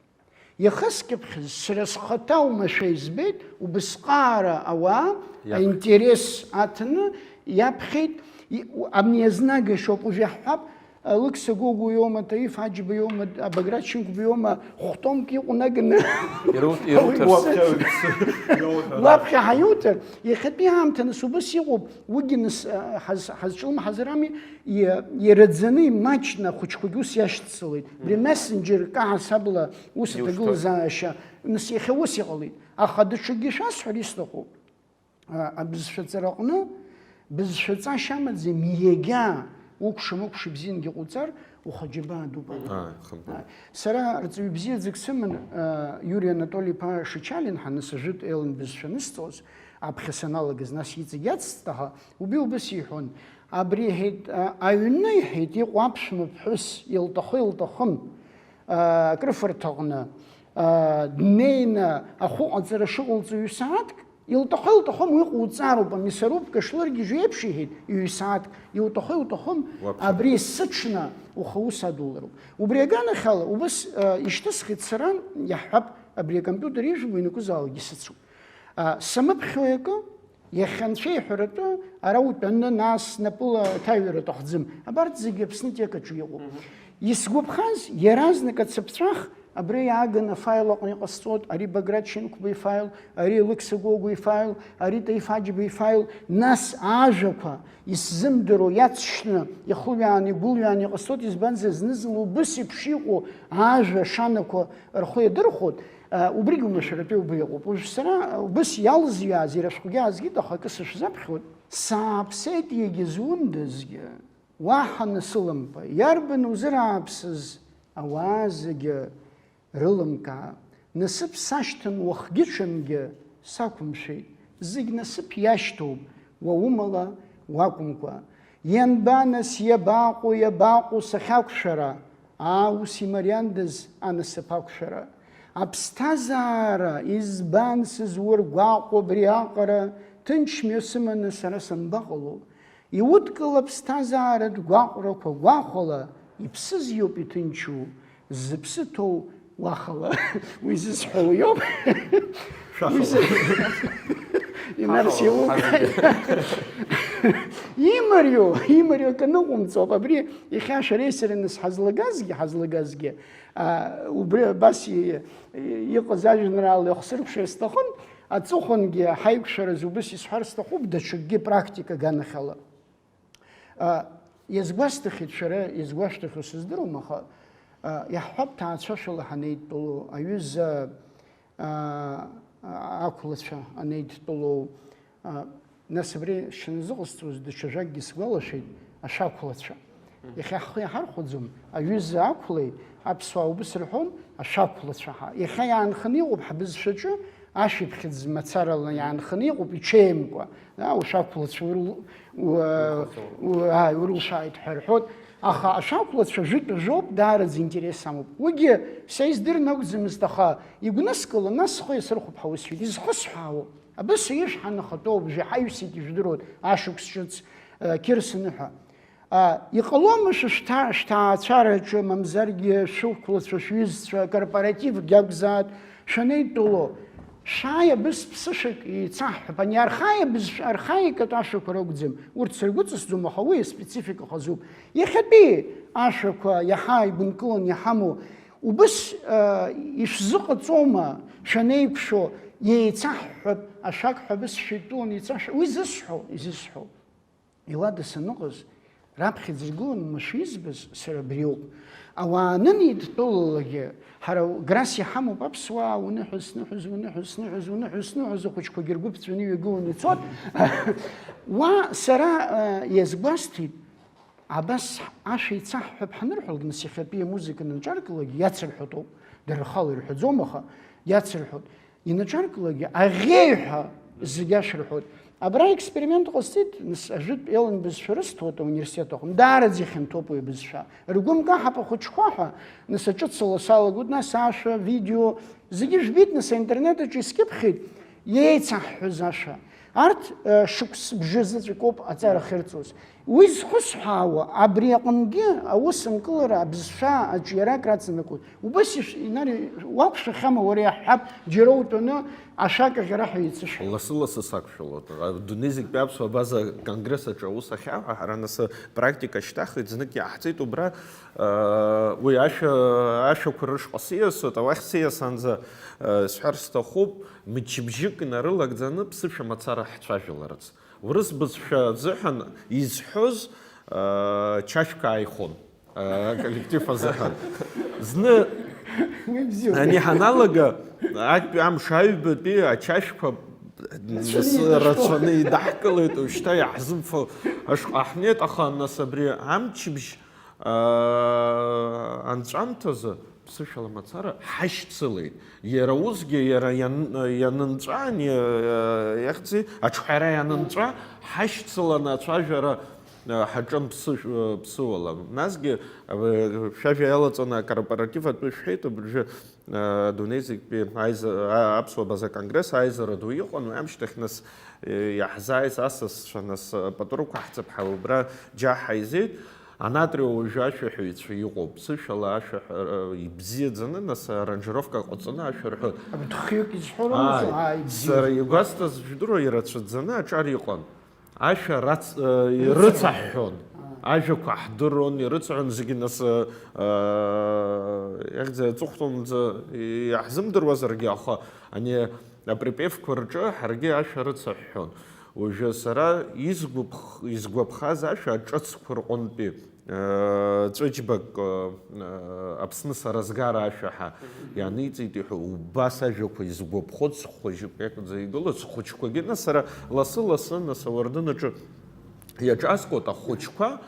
Иахыскьыԥхьыз сара схаҭа оумашәа избеит, убысҟаара ауаа Иаԥ- аинтерес аҭаны иаԥхьеит. И-, у-, абни иазнагашьоуп, уажә иаҳҳәап, Алықьса Гогәуа иоума, Таиф Аџьба иоума, Баграт Шьынқәба иоума, хә-томк иҟоу наганы Ирут-, ируҭар. Уаԥхьа ҳаиуҭар, иахьатәи аамҭа нас убыс иҟоуп, уигьы нас, а, ҳаз-, ҳазҿлымҳазар ами, и-, ираӡаны, имаҷны ахәыҷқәагьы ус иашьцылеит. Абри Мгм. Мессенџьер каҳасабла ус Иушьҭоит. Аҭагылазаашьа, нас иахьа ус иҟалеит. Аха даҽакгьы шәасҳәар исҭахуп. А, абызшәаҵараҟны бызшәаҵашьа амаӡам, иагьа укәша-мыкәша ибзиангьы ҟауҵар, ухаџьабаа дууп. Ааи, хымԥада. Ааи. Сара рҵаҩы бзиаӡак сыман, а, Иури Анатоли-иԥа Шичалин ҳәа, нас ажәытә Елан бызшәа анысҵоз, аԥхьа саналагаз, нас иҵегь иацсҵаха, убри убыс иҳәон, абри иҳәеит, а, аҩны, иҳәеит, иҟоу аԥшәма ԥҳәыс, илҭахы-илҭахым, а, акрыфарҭаҟны, а, днеины ахәы ҟаҵара шыҟалҵо ҩ-сааҭк, илҭахы-илҭахым уи ҟауҵароуп, амисарубка шлыргьежьу еиԥш, иҳәеит, ҩ-сааҭк, иуҭахы-иуҭахым, Уаԥхьа. Абри сыҽны ухы аус адулароуп. Убри аганахьала, убыс, а, ишьҭысхит сара, иаҳҳәап, абри акомпиутер ижәбо ианакәызаалакгьы сыцуп. А, самыԥхьои акы, иахьа анцәа иҳәаратәы, ара утәаны, нас, напыла аҭаҩра аҭахӡам. Абарҭ зегьы Аԥснытәи акаҿы иҟоуп. Мгм. Исгәаԥхаз, иаразнак ацыԥҵәах абра иааганы афайл аҟны иҟасҵоит, ари Баграт Шьынқәба ифайл, ари Алықьса Гогәуа ифайл, ари Таиф Аџьба ифайл, нас ажәақәа исзымдыруа иацшьны, ихылҩааны, игәылҩааны иҟасҵоит, избанзар, зны-зынла убыс еиԥш иҟоу ажәа шанақәа рхы иадырхәоит, а, убригь умашәаратәы убри ыҟоуп. Уажә сара убыс иалзҩааз, иара шәҟәгьы аазгеит, аха акы сышәзаԥхьоит. Сааԥсеит егьызундазгьы, уаҳа насылампа, иарбан узырааԥсаз ауаа зегьы рылымкаа, насыԥ сашьҭан уахгьы-ҽынгьы сақәымшәеит, зегь насыԥ иашьҭоуп, уа умала уакәымкәа. Ианба нас, иабаҟоу, иабаҟоу сахьақәшәара? Аа, ус имариандаз анасыԥ ақәшәара. Аԥсҭазаара избан сызургәаҟуа абри аҟара, ҭынч мҩа сыманы сара санбаҟало? Иудкыл аԥсҭазааратә гәаҟрақәа гәахәала, иԥсыз иоуп иҭынчу, зыԥсы ҭоу уахала. Уи зысҳәо уиоуп. Шәахала. Уи зы-, Инарс Ҳахала, иумкааит. Ҳазегьы. Имариоу, имариоу акы ныҟәымҵоуп. Абри иахьа шәареи сареи нас ҳазлагазгьы, ҳазлагазгьы, а, убри абас и-, и-, иҟаз ажәеинраала иахсыркәшар сҭахын, аҵыхәангьы ҳаиқәшәараз убыс исҳәар сҭахуп, даҽакгьы практика аганахьала. А, иазгәасҭахьеит, шәара иазгәашәҭахьоу сыздыруам, аха, а, иаҳҳәап, ҭаацәашәала ҳанеидтәалоу, аҩыза, а, а, ақәлацәа анеидтәалоу, а, нас абри шәаназыҟасҵоз даҽа жәакгьы сгәалашәеит, ашәақәлацәа. Мгм. Иахьа ҳхы иаҳархәаӡом, аҩыза ақәлеи, аԥсуаа убыс рҳәон, ашәақәлацәа ҳа. Иахьа иаанханы иҟоуп ҳбызшәаҿы, ашәиԥхьыӡ мацарала иаанханы иҟоуп, иҽеимкәа. А, ушәақәлацәа урыл-, у-, у-, ааи, урылшааит ҳәа рҳәоит. Аха ашәақәлацәа жәытә ажәоуп, даараӡа интерес амоуп. Уигьы са издырны акәӡамызт, аха игәныскыло, нас схы иасырхәап ҳәа усҳәеит. Изхысҳәаауоу? Абас ишәҳәан ахатәоуп, жәаҳаҩсит ижәдыруеит, ашықәс ҿыц, э, Қьырсаны ҳәа. А, иҟалома шәышәҭа-, шәҭаацәараҿы, мамзаргьы шәықәлацәа, шәҩызцәа, акорпоративгьы акәзааит, шәанеидтәало, шәааи абыс ԥсышәак еицаҳҳәап, ани архаиа бызшәа, архаикатә ашәақәа ракәӡам, урҭ сыргәыҵысӡом, аха уи аспецифика хазуп. Иахьатәи ашәақәа иаҳа игәынкыланы иҳамоу, убыс, а, ишәзыҟаҵома, шәанеиқәшәо, еицаҳҳәап, ашәак ҳәа абыс шәеидтәаланы еицаҳҳәап, уи зысҳәо, изысҳәо. Иуада саныҟаз, раԥхьаӡа иргылан мышә избаз сара абриоуп. Ауаа анынеидтәалалакгьы, ҳара грас иҳамоуп аԥсуаа, уныҳәа, сныҳәаз, уныҳәа, сныҳәаз, уныҳәа, сныҳәаз, ахәыҷқәагьы ргәы ԥҵәаны иҩагыланы ицоит. Уа сара, э, иазгәасҭеит, абас ашәа еицаҳҳәап ҳанырҳәалак, нас иахьатәи амузыка анынҿаркылак иацырҳәатәуп, дара рхала ирҳәаӡом, аха иацырҳәоит. Инаҿаркылакгьы аӷьеҩ ҳәа зегь ашәырҳәоит. Абра аексперимент ҟасҵеит, нас, ажәытә Елан бызшәа рысҭоит ауниверситет аҟны. Даараӡа ихьанҭоуп уи абызшәа. Ргәы нкаҳап ахәыҷқәа ҳәа, нас, аҿыцала салагоит, нас, ашәа, видео, зегьы жәбеит, нас, аинтернет аҿы искьыԥхьеит, иеицаҳҳәоз ашәа. Арҭ, э, шықәс бжьы заҵәык ауп аҵара ахьырҵоз. Уи зхысҳәаауа, абри аҟынгьы аус анкылара абызшәа аҿиара акраҵанакуеит. Убас иш-, Инари, уақәшәахьама уара, иаҳҳәап, џьара утәаны ашәак аӷьара ҳәа еицышәҳәа? Лассы-лассы сақәшәалоит. Адунеи зегьтәи аԥсуа база конгресс аҿы аус ахьаҳәа, ҳара нас практика шьҭаҳхит, знык иаҳҵеит убра, э, уи ашәа, ашәақәа рышҟа сиасуеит, ауахь сиасанӡа, э, сҳәар сҭахуп, мчыбжьык инарылагӡаны ԥсышәа мацара ҳцәажәаларц. Урыс бызшәа азыҳәан изҳәоз, аа, чашәк ааихон, аа, аколлектив азыҳәан. Зны Уи бзиоуп. Ани ҳаналага, актәи амш аҩбатәи ачашәқәа Рацәаны нас идышәҭо. Рацәаны идаҳкылеит, уажәшьҭа иаҳзымфо ашҟа ҳнеит, аха нас абри амчыбжь, аа, анҵәамҭазы ԥсышәала мацара ҳашьцылеит. Иара усгьы, иара иан-, ианынҵәа, ани, э, иахьӡи, аҿҳәара ианынҵәа, ҳашьцыланы ацәажәара, э, ҳаҿын ԥсышә-, э, ԥсыуала. Насгьы, э, шәажәа иалаҵаны акорпоратив атәы шәҳәеит, абыржәы, э, адунеи зегьтәи аиза-, а-, аԥсуа база конгресс аизара ду иҟан, уи амшьҭахь нас, э, иаҳзааиз асасцәа, нас, э, пату рықәаҳҵап ҳәа убра џьа ҳаизеит. Анатрио уажәы ашәаҳәаҩцәа иҟоуп, ԥсышәала ашәаҳәара ибзиаӡаны, нас, аранжировка ҟаҵаны ашәа рҳәоит. Абри хҩык изҳәо ракәӡам, Ааи, аа, ибзиоуп. Сара игәасҭаз, жәдыруа, ирацәаӡаны аҿар иҟан. Ашәа рац-, э, ирыцаҳҳәон. Аа. Ажәақәа ҳдыррон, ирыцҳәон зегьы, нас, э, э, иахьӡ-, аҵыхәтәанӡа иаҳзымдыруазаргьы, аха ани априпевқәа рҿы ҳаргьы ашәа рыцаҳҳәон. Уажәы сара изгәаԥх-, изгәаԥхаз ашәа аҿыцқәа рҟынтәи, э, ҵәыџьбак, э, Аԥсны сара згара ашәа ҳәа ианиҵеит иҳәо, убас ажәақәа изгәаԥхоит, схәыҷык иакәӡа игылоит, схәыҷқәагьы, нас сара лассы-лассы, нас, ауардын аҿы иаҿасгоит, ахәыҷқәа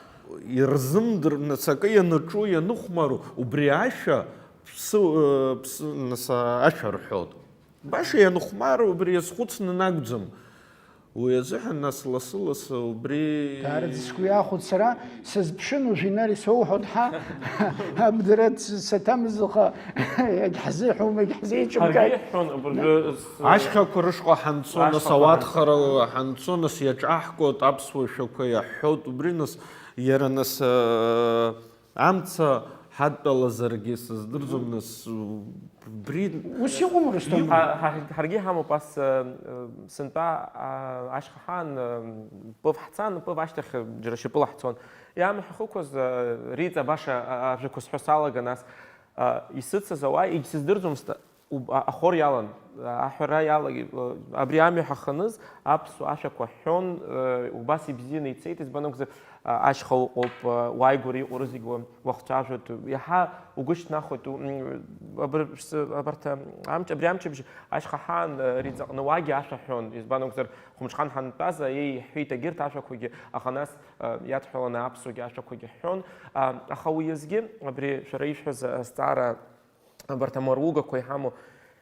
ирзымдыр-, нас акы ианаҿу, ианыхәмару, убри ашәа ԥсы, э, ԥсы, нас, ашәа рҳәоит. Баша ианхәмаруа убри иазхәыцны нагәӡам. Уи азыҳәан, нас, лассы-лассы убри Даараӡа сгәы иахәоит сара, сазԥшын уажә, Инари, соуҳәоит ҳа, абдара ц-, саҭамыз, аха егьҳзеиҳәом, егьҳзеиҿымкааит. Ҳаргьы иаҳҳәон, абыржәы с-, Ашьхақәа рышҟа ҳанцо, нас, ашьхақәа ауатхара ҳанцо, ҳанцо, нас, иаҿаҳкуеит аԥсуа шәақәа иаҳҳәоит, убри, нас, иара, нас, э, Амца ҳадтәалазаргьы сыздырӡом, нас, убри Ус иҟоума, Русҭам? Иҟоуп. Ҳа-, ҳа-, ҳаргьы иҳамоуп ас, э, э, сынтәа, а, ашьха ҳаан, э, Пыв ҳцан, Пыв ашьҭахь, э, џьара шьапыла ҳцон. Иамҳәахықәаз, э, Риҵа баша, а, ажәақәа сҳәо салага, нас, а, исыцыз ауаа, егьсыздырӡомызт, Уб-, а-, ахор иалан, а-, аҳәара иалагеит, а-, абри амҩа ҳаханыз, аԥсуа ашәақәа ҳҳәон, а-, убас ибзианы ицеит, избан акәзар, а-, ашьха ыҟоуп, а-, уааигәара иҟоу рызегь уа-, уахцәажәоит, иаҳа угәы шьҭнахуеит, у-, м-, абр-, ш-, абарҭ, а-, амч-, абри амчыбжь ашьха ҳаан, а-, риҵаҟны уагьы ашәа ҳҳәон, избан акәзар, Хәымҽхан ҳантәаз, а-, еи, иҳәеит егьырҭ ашәақәагьы, аха нас, а-, иадҳәаланы аԥсуагьы ашәақәагьы ҳҳәон, а-, аха уи азгьы, абри шәара ишәҳәаз азҵаара, Абарҭ амаругақәа иҳамоу,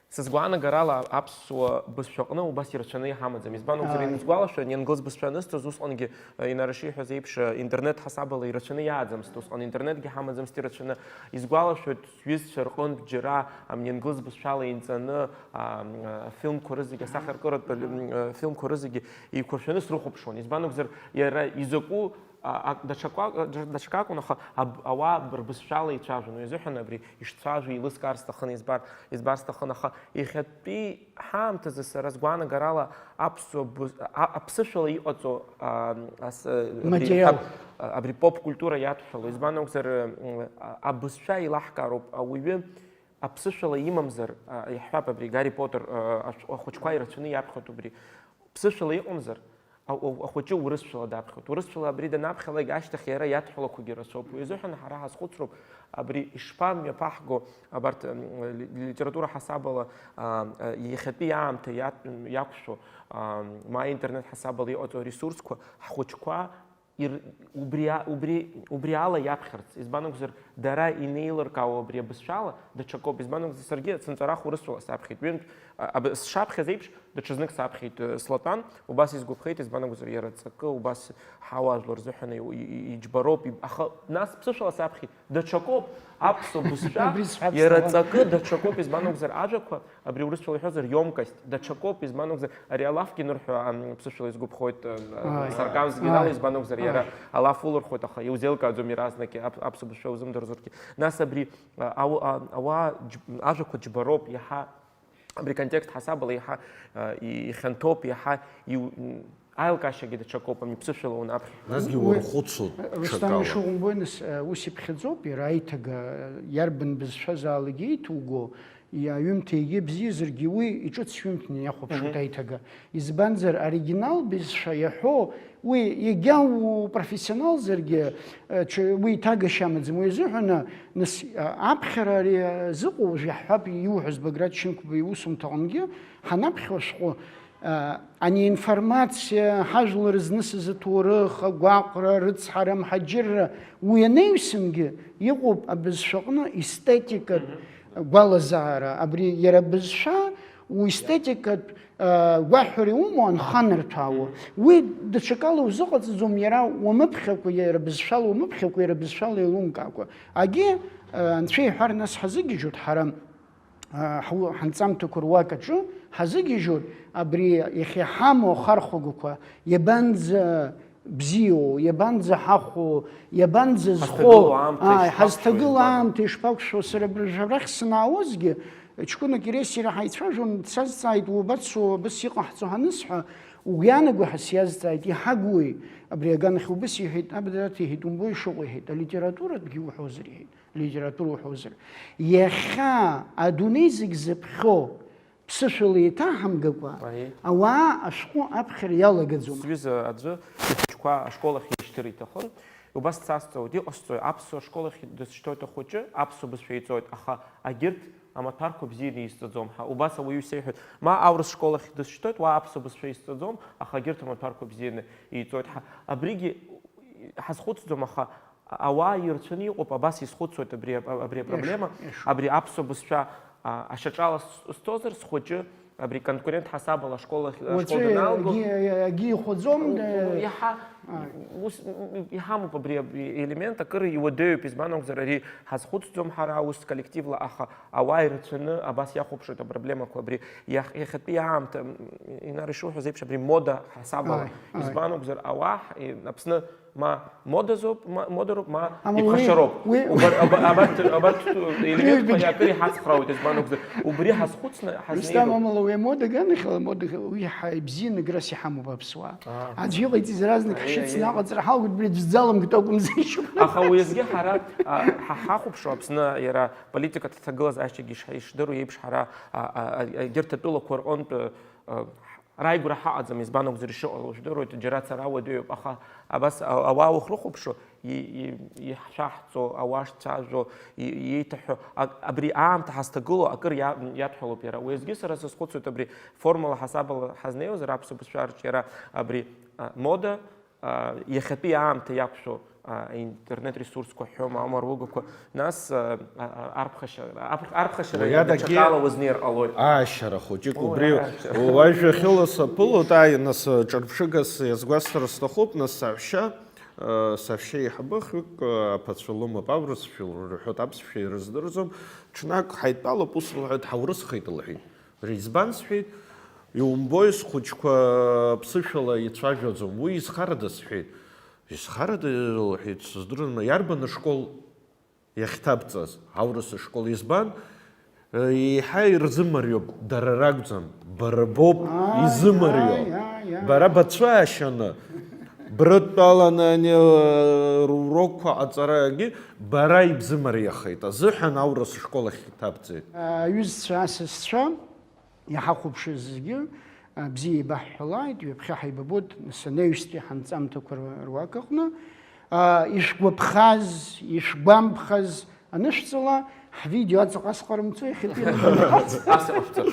сызгәаанагарала, аԥсуа бызшәаҟны убас ирацәаны иҳамаӡам. Избан акәзар, Ааи. Инсгәалашәоит, ианглыз бызшәа анысҭоз, усҟангьы, э, Инара шиҳәаз еиԥш, э, интернет ҳасабала ирацәаны иааӡамызт, усҟан интернетгьы ҳамаӡамызт ирацәаны. Исгәалашәоит, сҩызцәа рҟынтә џьара, ам, ианглыз бызшәала инҵаны, ам, э, афильмқәа рызегьы, асахьаркыратә, м, э, фильмқәа рызегьы еиқәыршәаны срыхәаԥшуан. Избан акәзар, иара изакәу А, а, даҽакуа-, даҽа-, даҽакакәын, аха аб-, ауаа рбызшәала ицәажәон. Уи азыҳәан абри ишцәажәо еилыскаар сҭахын, избар, избар сҭахын, аха иахьатәи ҳаамҭазы сара сгәаанагарала аԥсуа быз-, а, аԥсышәала иҟаҵо, а, ас-, абри Материал. Ҳап-, а, абри поп культура иадҳәало. Избан акәзар, м, а, абызшәа еилаҳкаароуп ауаҩы аԥсышәала имамзар, а, иаҳҳәап, абри Гарри Поттер, а, ашә-, ахәыҷқәа ирацәаны иаԥхьоит убри. Ԥсышәала иҟамзар, а-, а-, ахәыҷы урысшәала даԥхьоит. Урысшәала абри данаԥхьалак ашьҭахь иара иадҳәалақәагьы рацәоуп. Уи азыҳәан ҳара ҳазхәыцроуп, абри ишԥамҩаԥаҳго абарҭ, м, ли-, литература ҳасабала, а, а, иахьатәи аамҭа иа-, иақәшәо, а, ма интернет ҳасабала иҟаҵоу аресурсқәа, ҳхәыҷқәа ир-, убри а-, убри, убри ала иаԥхьарц. Избан акәзар, дара инеилыркаауа абри абызшәала даҽакоуп. Избан акәзар, саргьы сынҵәарах урысшәала саԥхьеит. Ҩынтә, а, аб-, сшаԥхьаз еиԥш, даҽазнык саԥхьеит, э, Слатәан, убас исгәаԥхеит, избан акәзар, иара ҵакы, убас ҳауаажәлар рзыҳәан и-, и-, и-, иџьбароуп, иб-, аха нас ԥсышәала саԥхьеит, даҽакоуп, аԥсуа бызшәа, Абри сҳәап иара сҭахын. Ҵакы даҽакоуп, избан акәзар, ажәақәа, абри урысшәала иҳәозар, ёмкость, даҽакоуп, избан акәзар, ари алафгьы нырҳәо, ам, ԥсышәала исгәаԥхоит, э, Ааи. Сарказмгьы Ааи. Нала, избан акәзар, иара Ааи. Алаф улырхуеит, аха иузеилкааӡом иаразнак аԥ-, аԥсуа бызшәа узымдырзаргьы. Нас абри, а, ау-, а, ауаа џь-, ажәақәа џьбароуп, иаҳа абри контекст ҳасабала иаҳа, а, и-, ихьанҭоуп, иаҳа иу-, м, аилкаашьагьы даҽакоуп, ами, ԥсышәала унаԥхьа. Насгьы Уи, уархәыцуа Руслан ҽакала. Ишыҟоу умбои, нас, э, ус иԥхьаӡоуп, иара аиҭага, э, иарбан бызшәазаалак ииҭуго, и-, аҩымҭа егьа бзиазаргьы, уи иҿыц шәымҭны иахәаԥшуеит Мгм. аиҭага. Избанзар, оригинал бызшәа иаҳәо, уи егьа упрофессионалзаргьы, э, ҽа-, уи иҭагашьа амаӡам. Уи азыҳәан, нас, а, аԥхьара ари, а, зыҟоу, уажә иаҳҳәап, иуҳәаз Баграт Шьынқәба иусумҭаҟынгьы, ҳанаԥхьо ашәҟәы, а, ани информациа, ҳажәлар знысыз аҭоурых, агәаҟра, рыцҳара, амҳаџьырра, уи анаҩсангьы иҟоуп абызшәаҟны естетикатә Мгм. гәалазаара. Абри иара абызшәа уестетикатә, а, гәаҳәара иумоу анханарҭәаауа. Мгм. Уи даҽакала узыҟаҵаӡом, иара уамыԥхьакәа, иара бызшәала уамыԥхьакәа, иара бызшәала еилумкаакәа. Агьи, а, анцәа иҳәар, нас ҳазыгьежьуеит ҳара, а, ҳу-, ҳанҵамҭақәа руак аҿы ҳазыгьежьуеит, абри иахьа иҳамоу ахархәагақәа иабанӡа бзиоу, иабанӡа ҳахәо, иабанӡа зхо, Ҳазҭагылоу аамҭа ааи, ишԥақәшәо, ҳазҭагылоу избан? Аамҭа ишԥақәшәо, сара абыржәы абрахь санаауазгьы, ҷкәынак иреи сареи ҳаицәажәон, дсазҵааит, убацо, абас иҟаҳҵо ҳанысҳәа, угәы иаанаго ҳәа сиазҵааит, иҳагуеи? Абри аганахь убас иҳәеит, Абдрат иҳәеит, умбои ишыҟоу, иҳәеит, алитературатәгьы уҳәозар, иҳәеит, литература уҳәозар. Иахьа адунеи зегь зыԥхьо, ԥсышәала еиҭаҳамгакәа, Аиеи. Ауаа ашәҟәы аԥхьара иалагаӡом. Сҩыза аӡәы ихәыҷқәа ашкол ахь ишьҭыр иҭахын. Убас дсазҵаауеит, иҟасҵои, аԥсуа школ ахь дысшьҭоит ахәыҷы, аԥсуа бызшәа иҵоит, аха агьырҭ амаҭәарқәа бзианы изҵаӡом ҳәа. Убас ауаҩы исеиҳәоит, ма аурыс школ ахь дысшьҭоит, уа аԥсуа бызшәа изҵаӡом, аха агьырҭ амаҭәарқәа бзианы иҵоит ҳәа. Абригьы ҳазхәыцӡом, аха ауаа ирацәаны иҟоуп, абас исхәыцуеит абри, абри апроблема, Иашоуп, иашоуп. Абри аԥсуа бызшәа, а, ашьаҿала с-, сцозар, схәыҷы абри конкурент ҳасабала ашкол ахь, ашкол Уаҵәы даналго, агьи, агьи ихәаӡом, у-, да. Иаҳа, Ааи. Ус, м, м, иҳамоуп абри, абри елемент, акыр иуадаҩуп, избан акәзар, ари ҳазхәыцӡом ҳара ус коллективла, аха ауаа ирацәаны абас иахәаԥшуеит апроблемақәа, абри иах-, иахьатәи аамҭа, м, Инар ишуҳәаз еиԥш, абри мода ҳасабала, Ааи, ааи. Избан акәзар, ауаа ҳ-, е, Аԥсны Ма модазоуп, ма модароуп, ма иԥхашьароуп. Убарҭ, абарҭ, абарҭ елементқәа акыр иҳацхраауеит, избан акәзар, убри ҳазхәыцны ҳазнеироуп. Рустам, амала уи амода ганахьала, амода уи ҳа-, ибзианы аграс иҳамоуп аԥсуаа. Аӡә иҟаиҵаз иаразнак ҳшьыцны аҟаҵара ҳалгоит, убри аӡә дзаламгт акәымзар ишьоуп. Аха уи азгьы ҳара, а, ҳа-, ҳахәаԥшуа Аԥсны иара политикаҿы ҭагылазаашьагьы иш-, ишдыру еиԥш ҳара, а, а, а, егьырҭ атәылақәа рҟынтә, а, рааигәара ҳаҟаӡам, избан акәзар ишыҟало жәдыруеит, џьара ацара уадаҩуп, аха абас а-, ауаа уахрыхәаԥшуа, и-, и-, ишәаҳҵо, ауаа шцәажәо, и-, иеиҭаҳәо, а-, абри аамҭа ҳазҭагылоу акыр иа-, иадҳәалоуп иара. Уи азгьы сара сазхәыцуеит, абри формула ҳасабала ҳазнеиуазар аԥсуа бызшәа рҿиара, абри, а, мода, а, иахьатәи аамҭа иақәшәо, а, интернет ресурсқәа ҳәома, амаругақәа, нас, а, а, арԥхашьа-, арԥ-, арԥхашьара Уи адагьы даҽакала узнеир ҟалоит. Аашьара хәыҷык Уи убри аашьара. Уажәахьыла саԥылоит, ааи, нас, ҿырԥшыгас иазгәасҭар сҭахуп, нас, саҳәшьа, а, саҳәшьа еиҳабы хҩык, а, аԥацәа лымоуп, аурысшәа рҳәоит, аԥсшәа ирыздырӡом, ҽнак ҳаидтәалоуп, ус лҳәоит, ҳаурысхеит, лҳәеит. Избан сҳәеит, иумбои, схәыҷқәа ԥсышәала ицәажәаӡом, уи изхарада сҳәеит. Изхарада, лҳәеит, сыздырӡом, иарбан ашкол иахьҭабҵаз, аурыс ашкол, избан? Еиҳа ирзымариоуп, дара ракәӡам, бара боуп изымариоу. Бара бацәаашьаны, брыдтәаланы ани, рурокқәа ҟаҵарагьы бара ибзымариахеит азыҳәан аурыс ашкол ахь иҭабҵеит. Аҩызцәа, асасцәа, иҳахәаԥшыз зегьы, а, бзиа еибаҳҳәалааит, ҩаԥхьа ҳаибабоит, нас анаҩстәи ҳанҵамҭақәа р-, руак аҟны. А, ишәгәаԥхаз, ишәгәамԥхаз анышәҵала, ҳвидео аҵаҟа асҟарымҵо, иахьатәи Ас иҟашәҵа.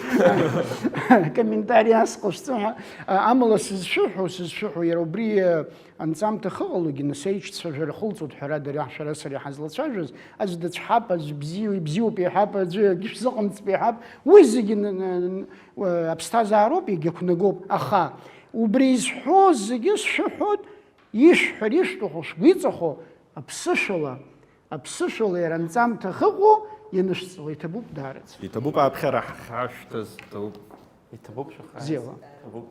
Комментари ас ҟашәҵо ҳәа. А, амала сызшәыҳәо, сызшәыҳәо, иара убри, а, Анҵамҭа ахьыҟалогьы, нас аиҿцәажәара ахылҵуеит, ҳәарада, ари шәара сара иҳазлацәажәоз, аӡә дыцәҳап, аӡә бзиоу, ибзиоуп иҳәап, аӡәы акгьы шәзыҟамҵп иҳәап, уи зегьы н-, н-, н-, аԥсҭазаароуп, иагьақәнагоуп, аха убри изҳәоз зегьы сшәыҳәоит, ишәҳәар ишәҭаху, шәгәы иҵахо, аԥсышәала, аԥсышәала иара анҵамҭа ахьыҟоу ианышәҵала, иҭабуп даараӡа. Иҭабуп ааԥхьара ҳхашәҭаз, иҭабуп. Иҭабуп шәахааиз. Бзиала. Иҭабуп.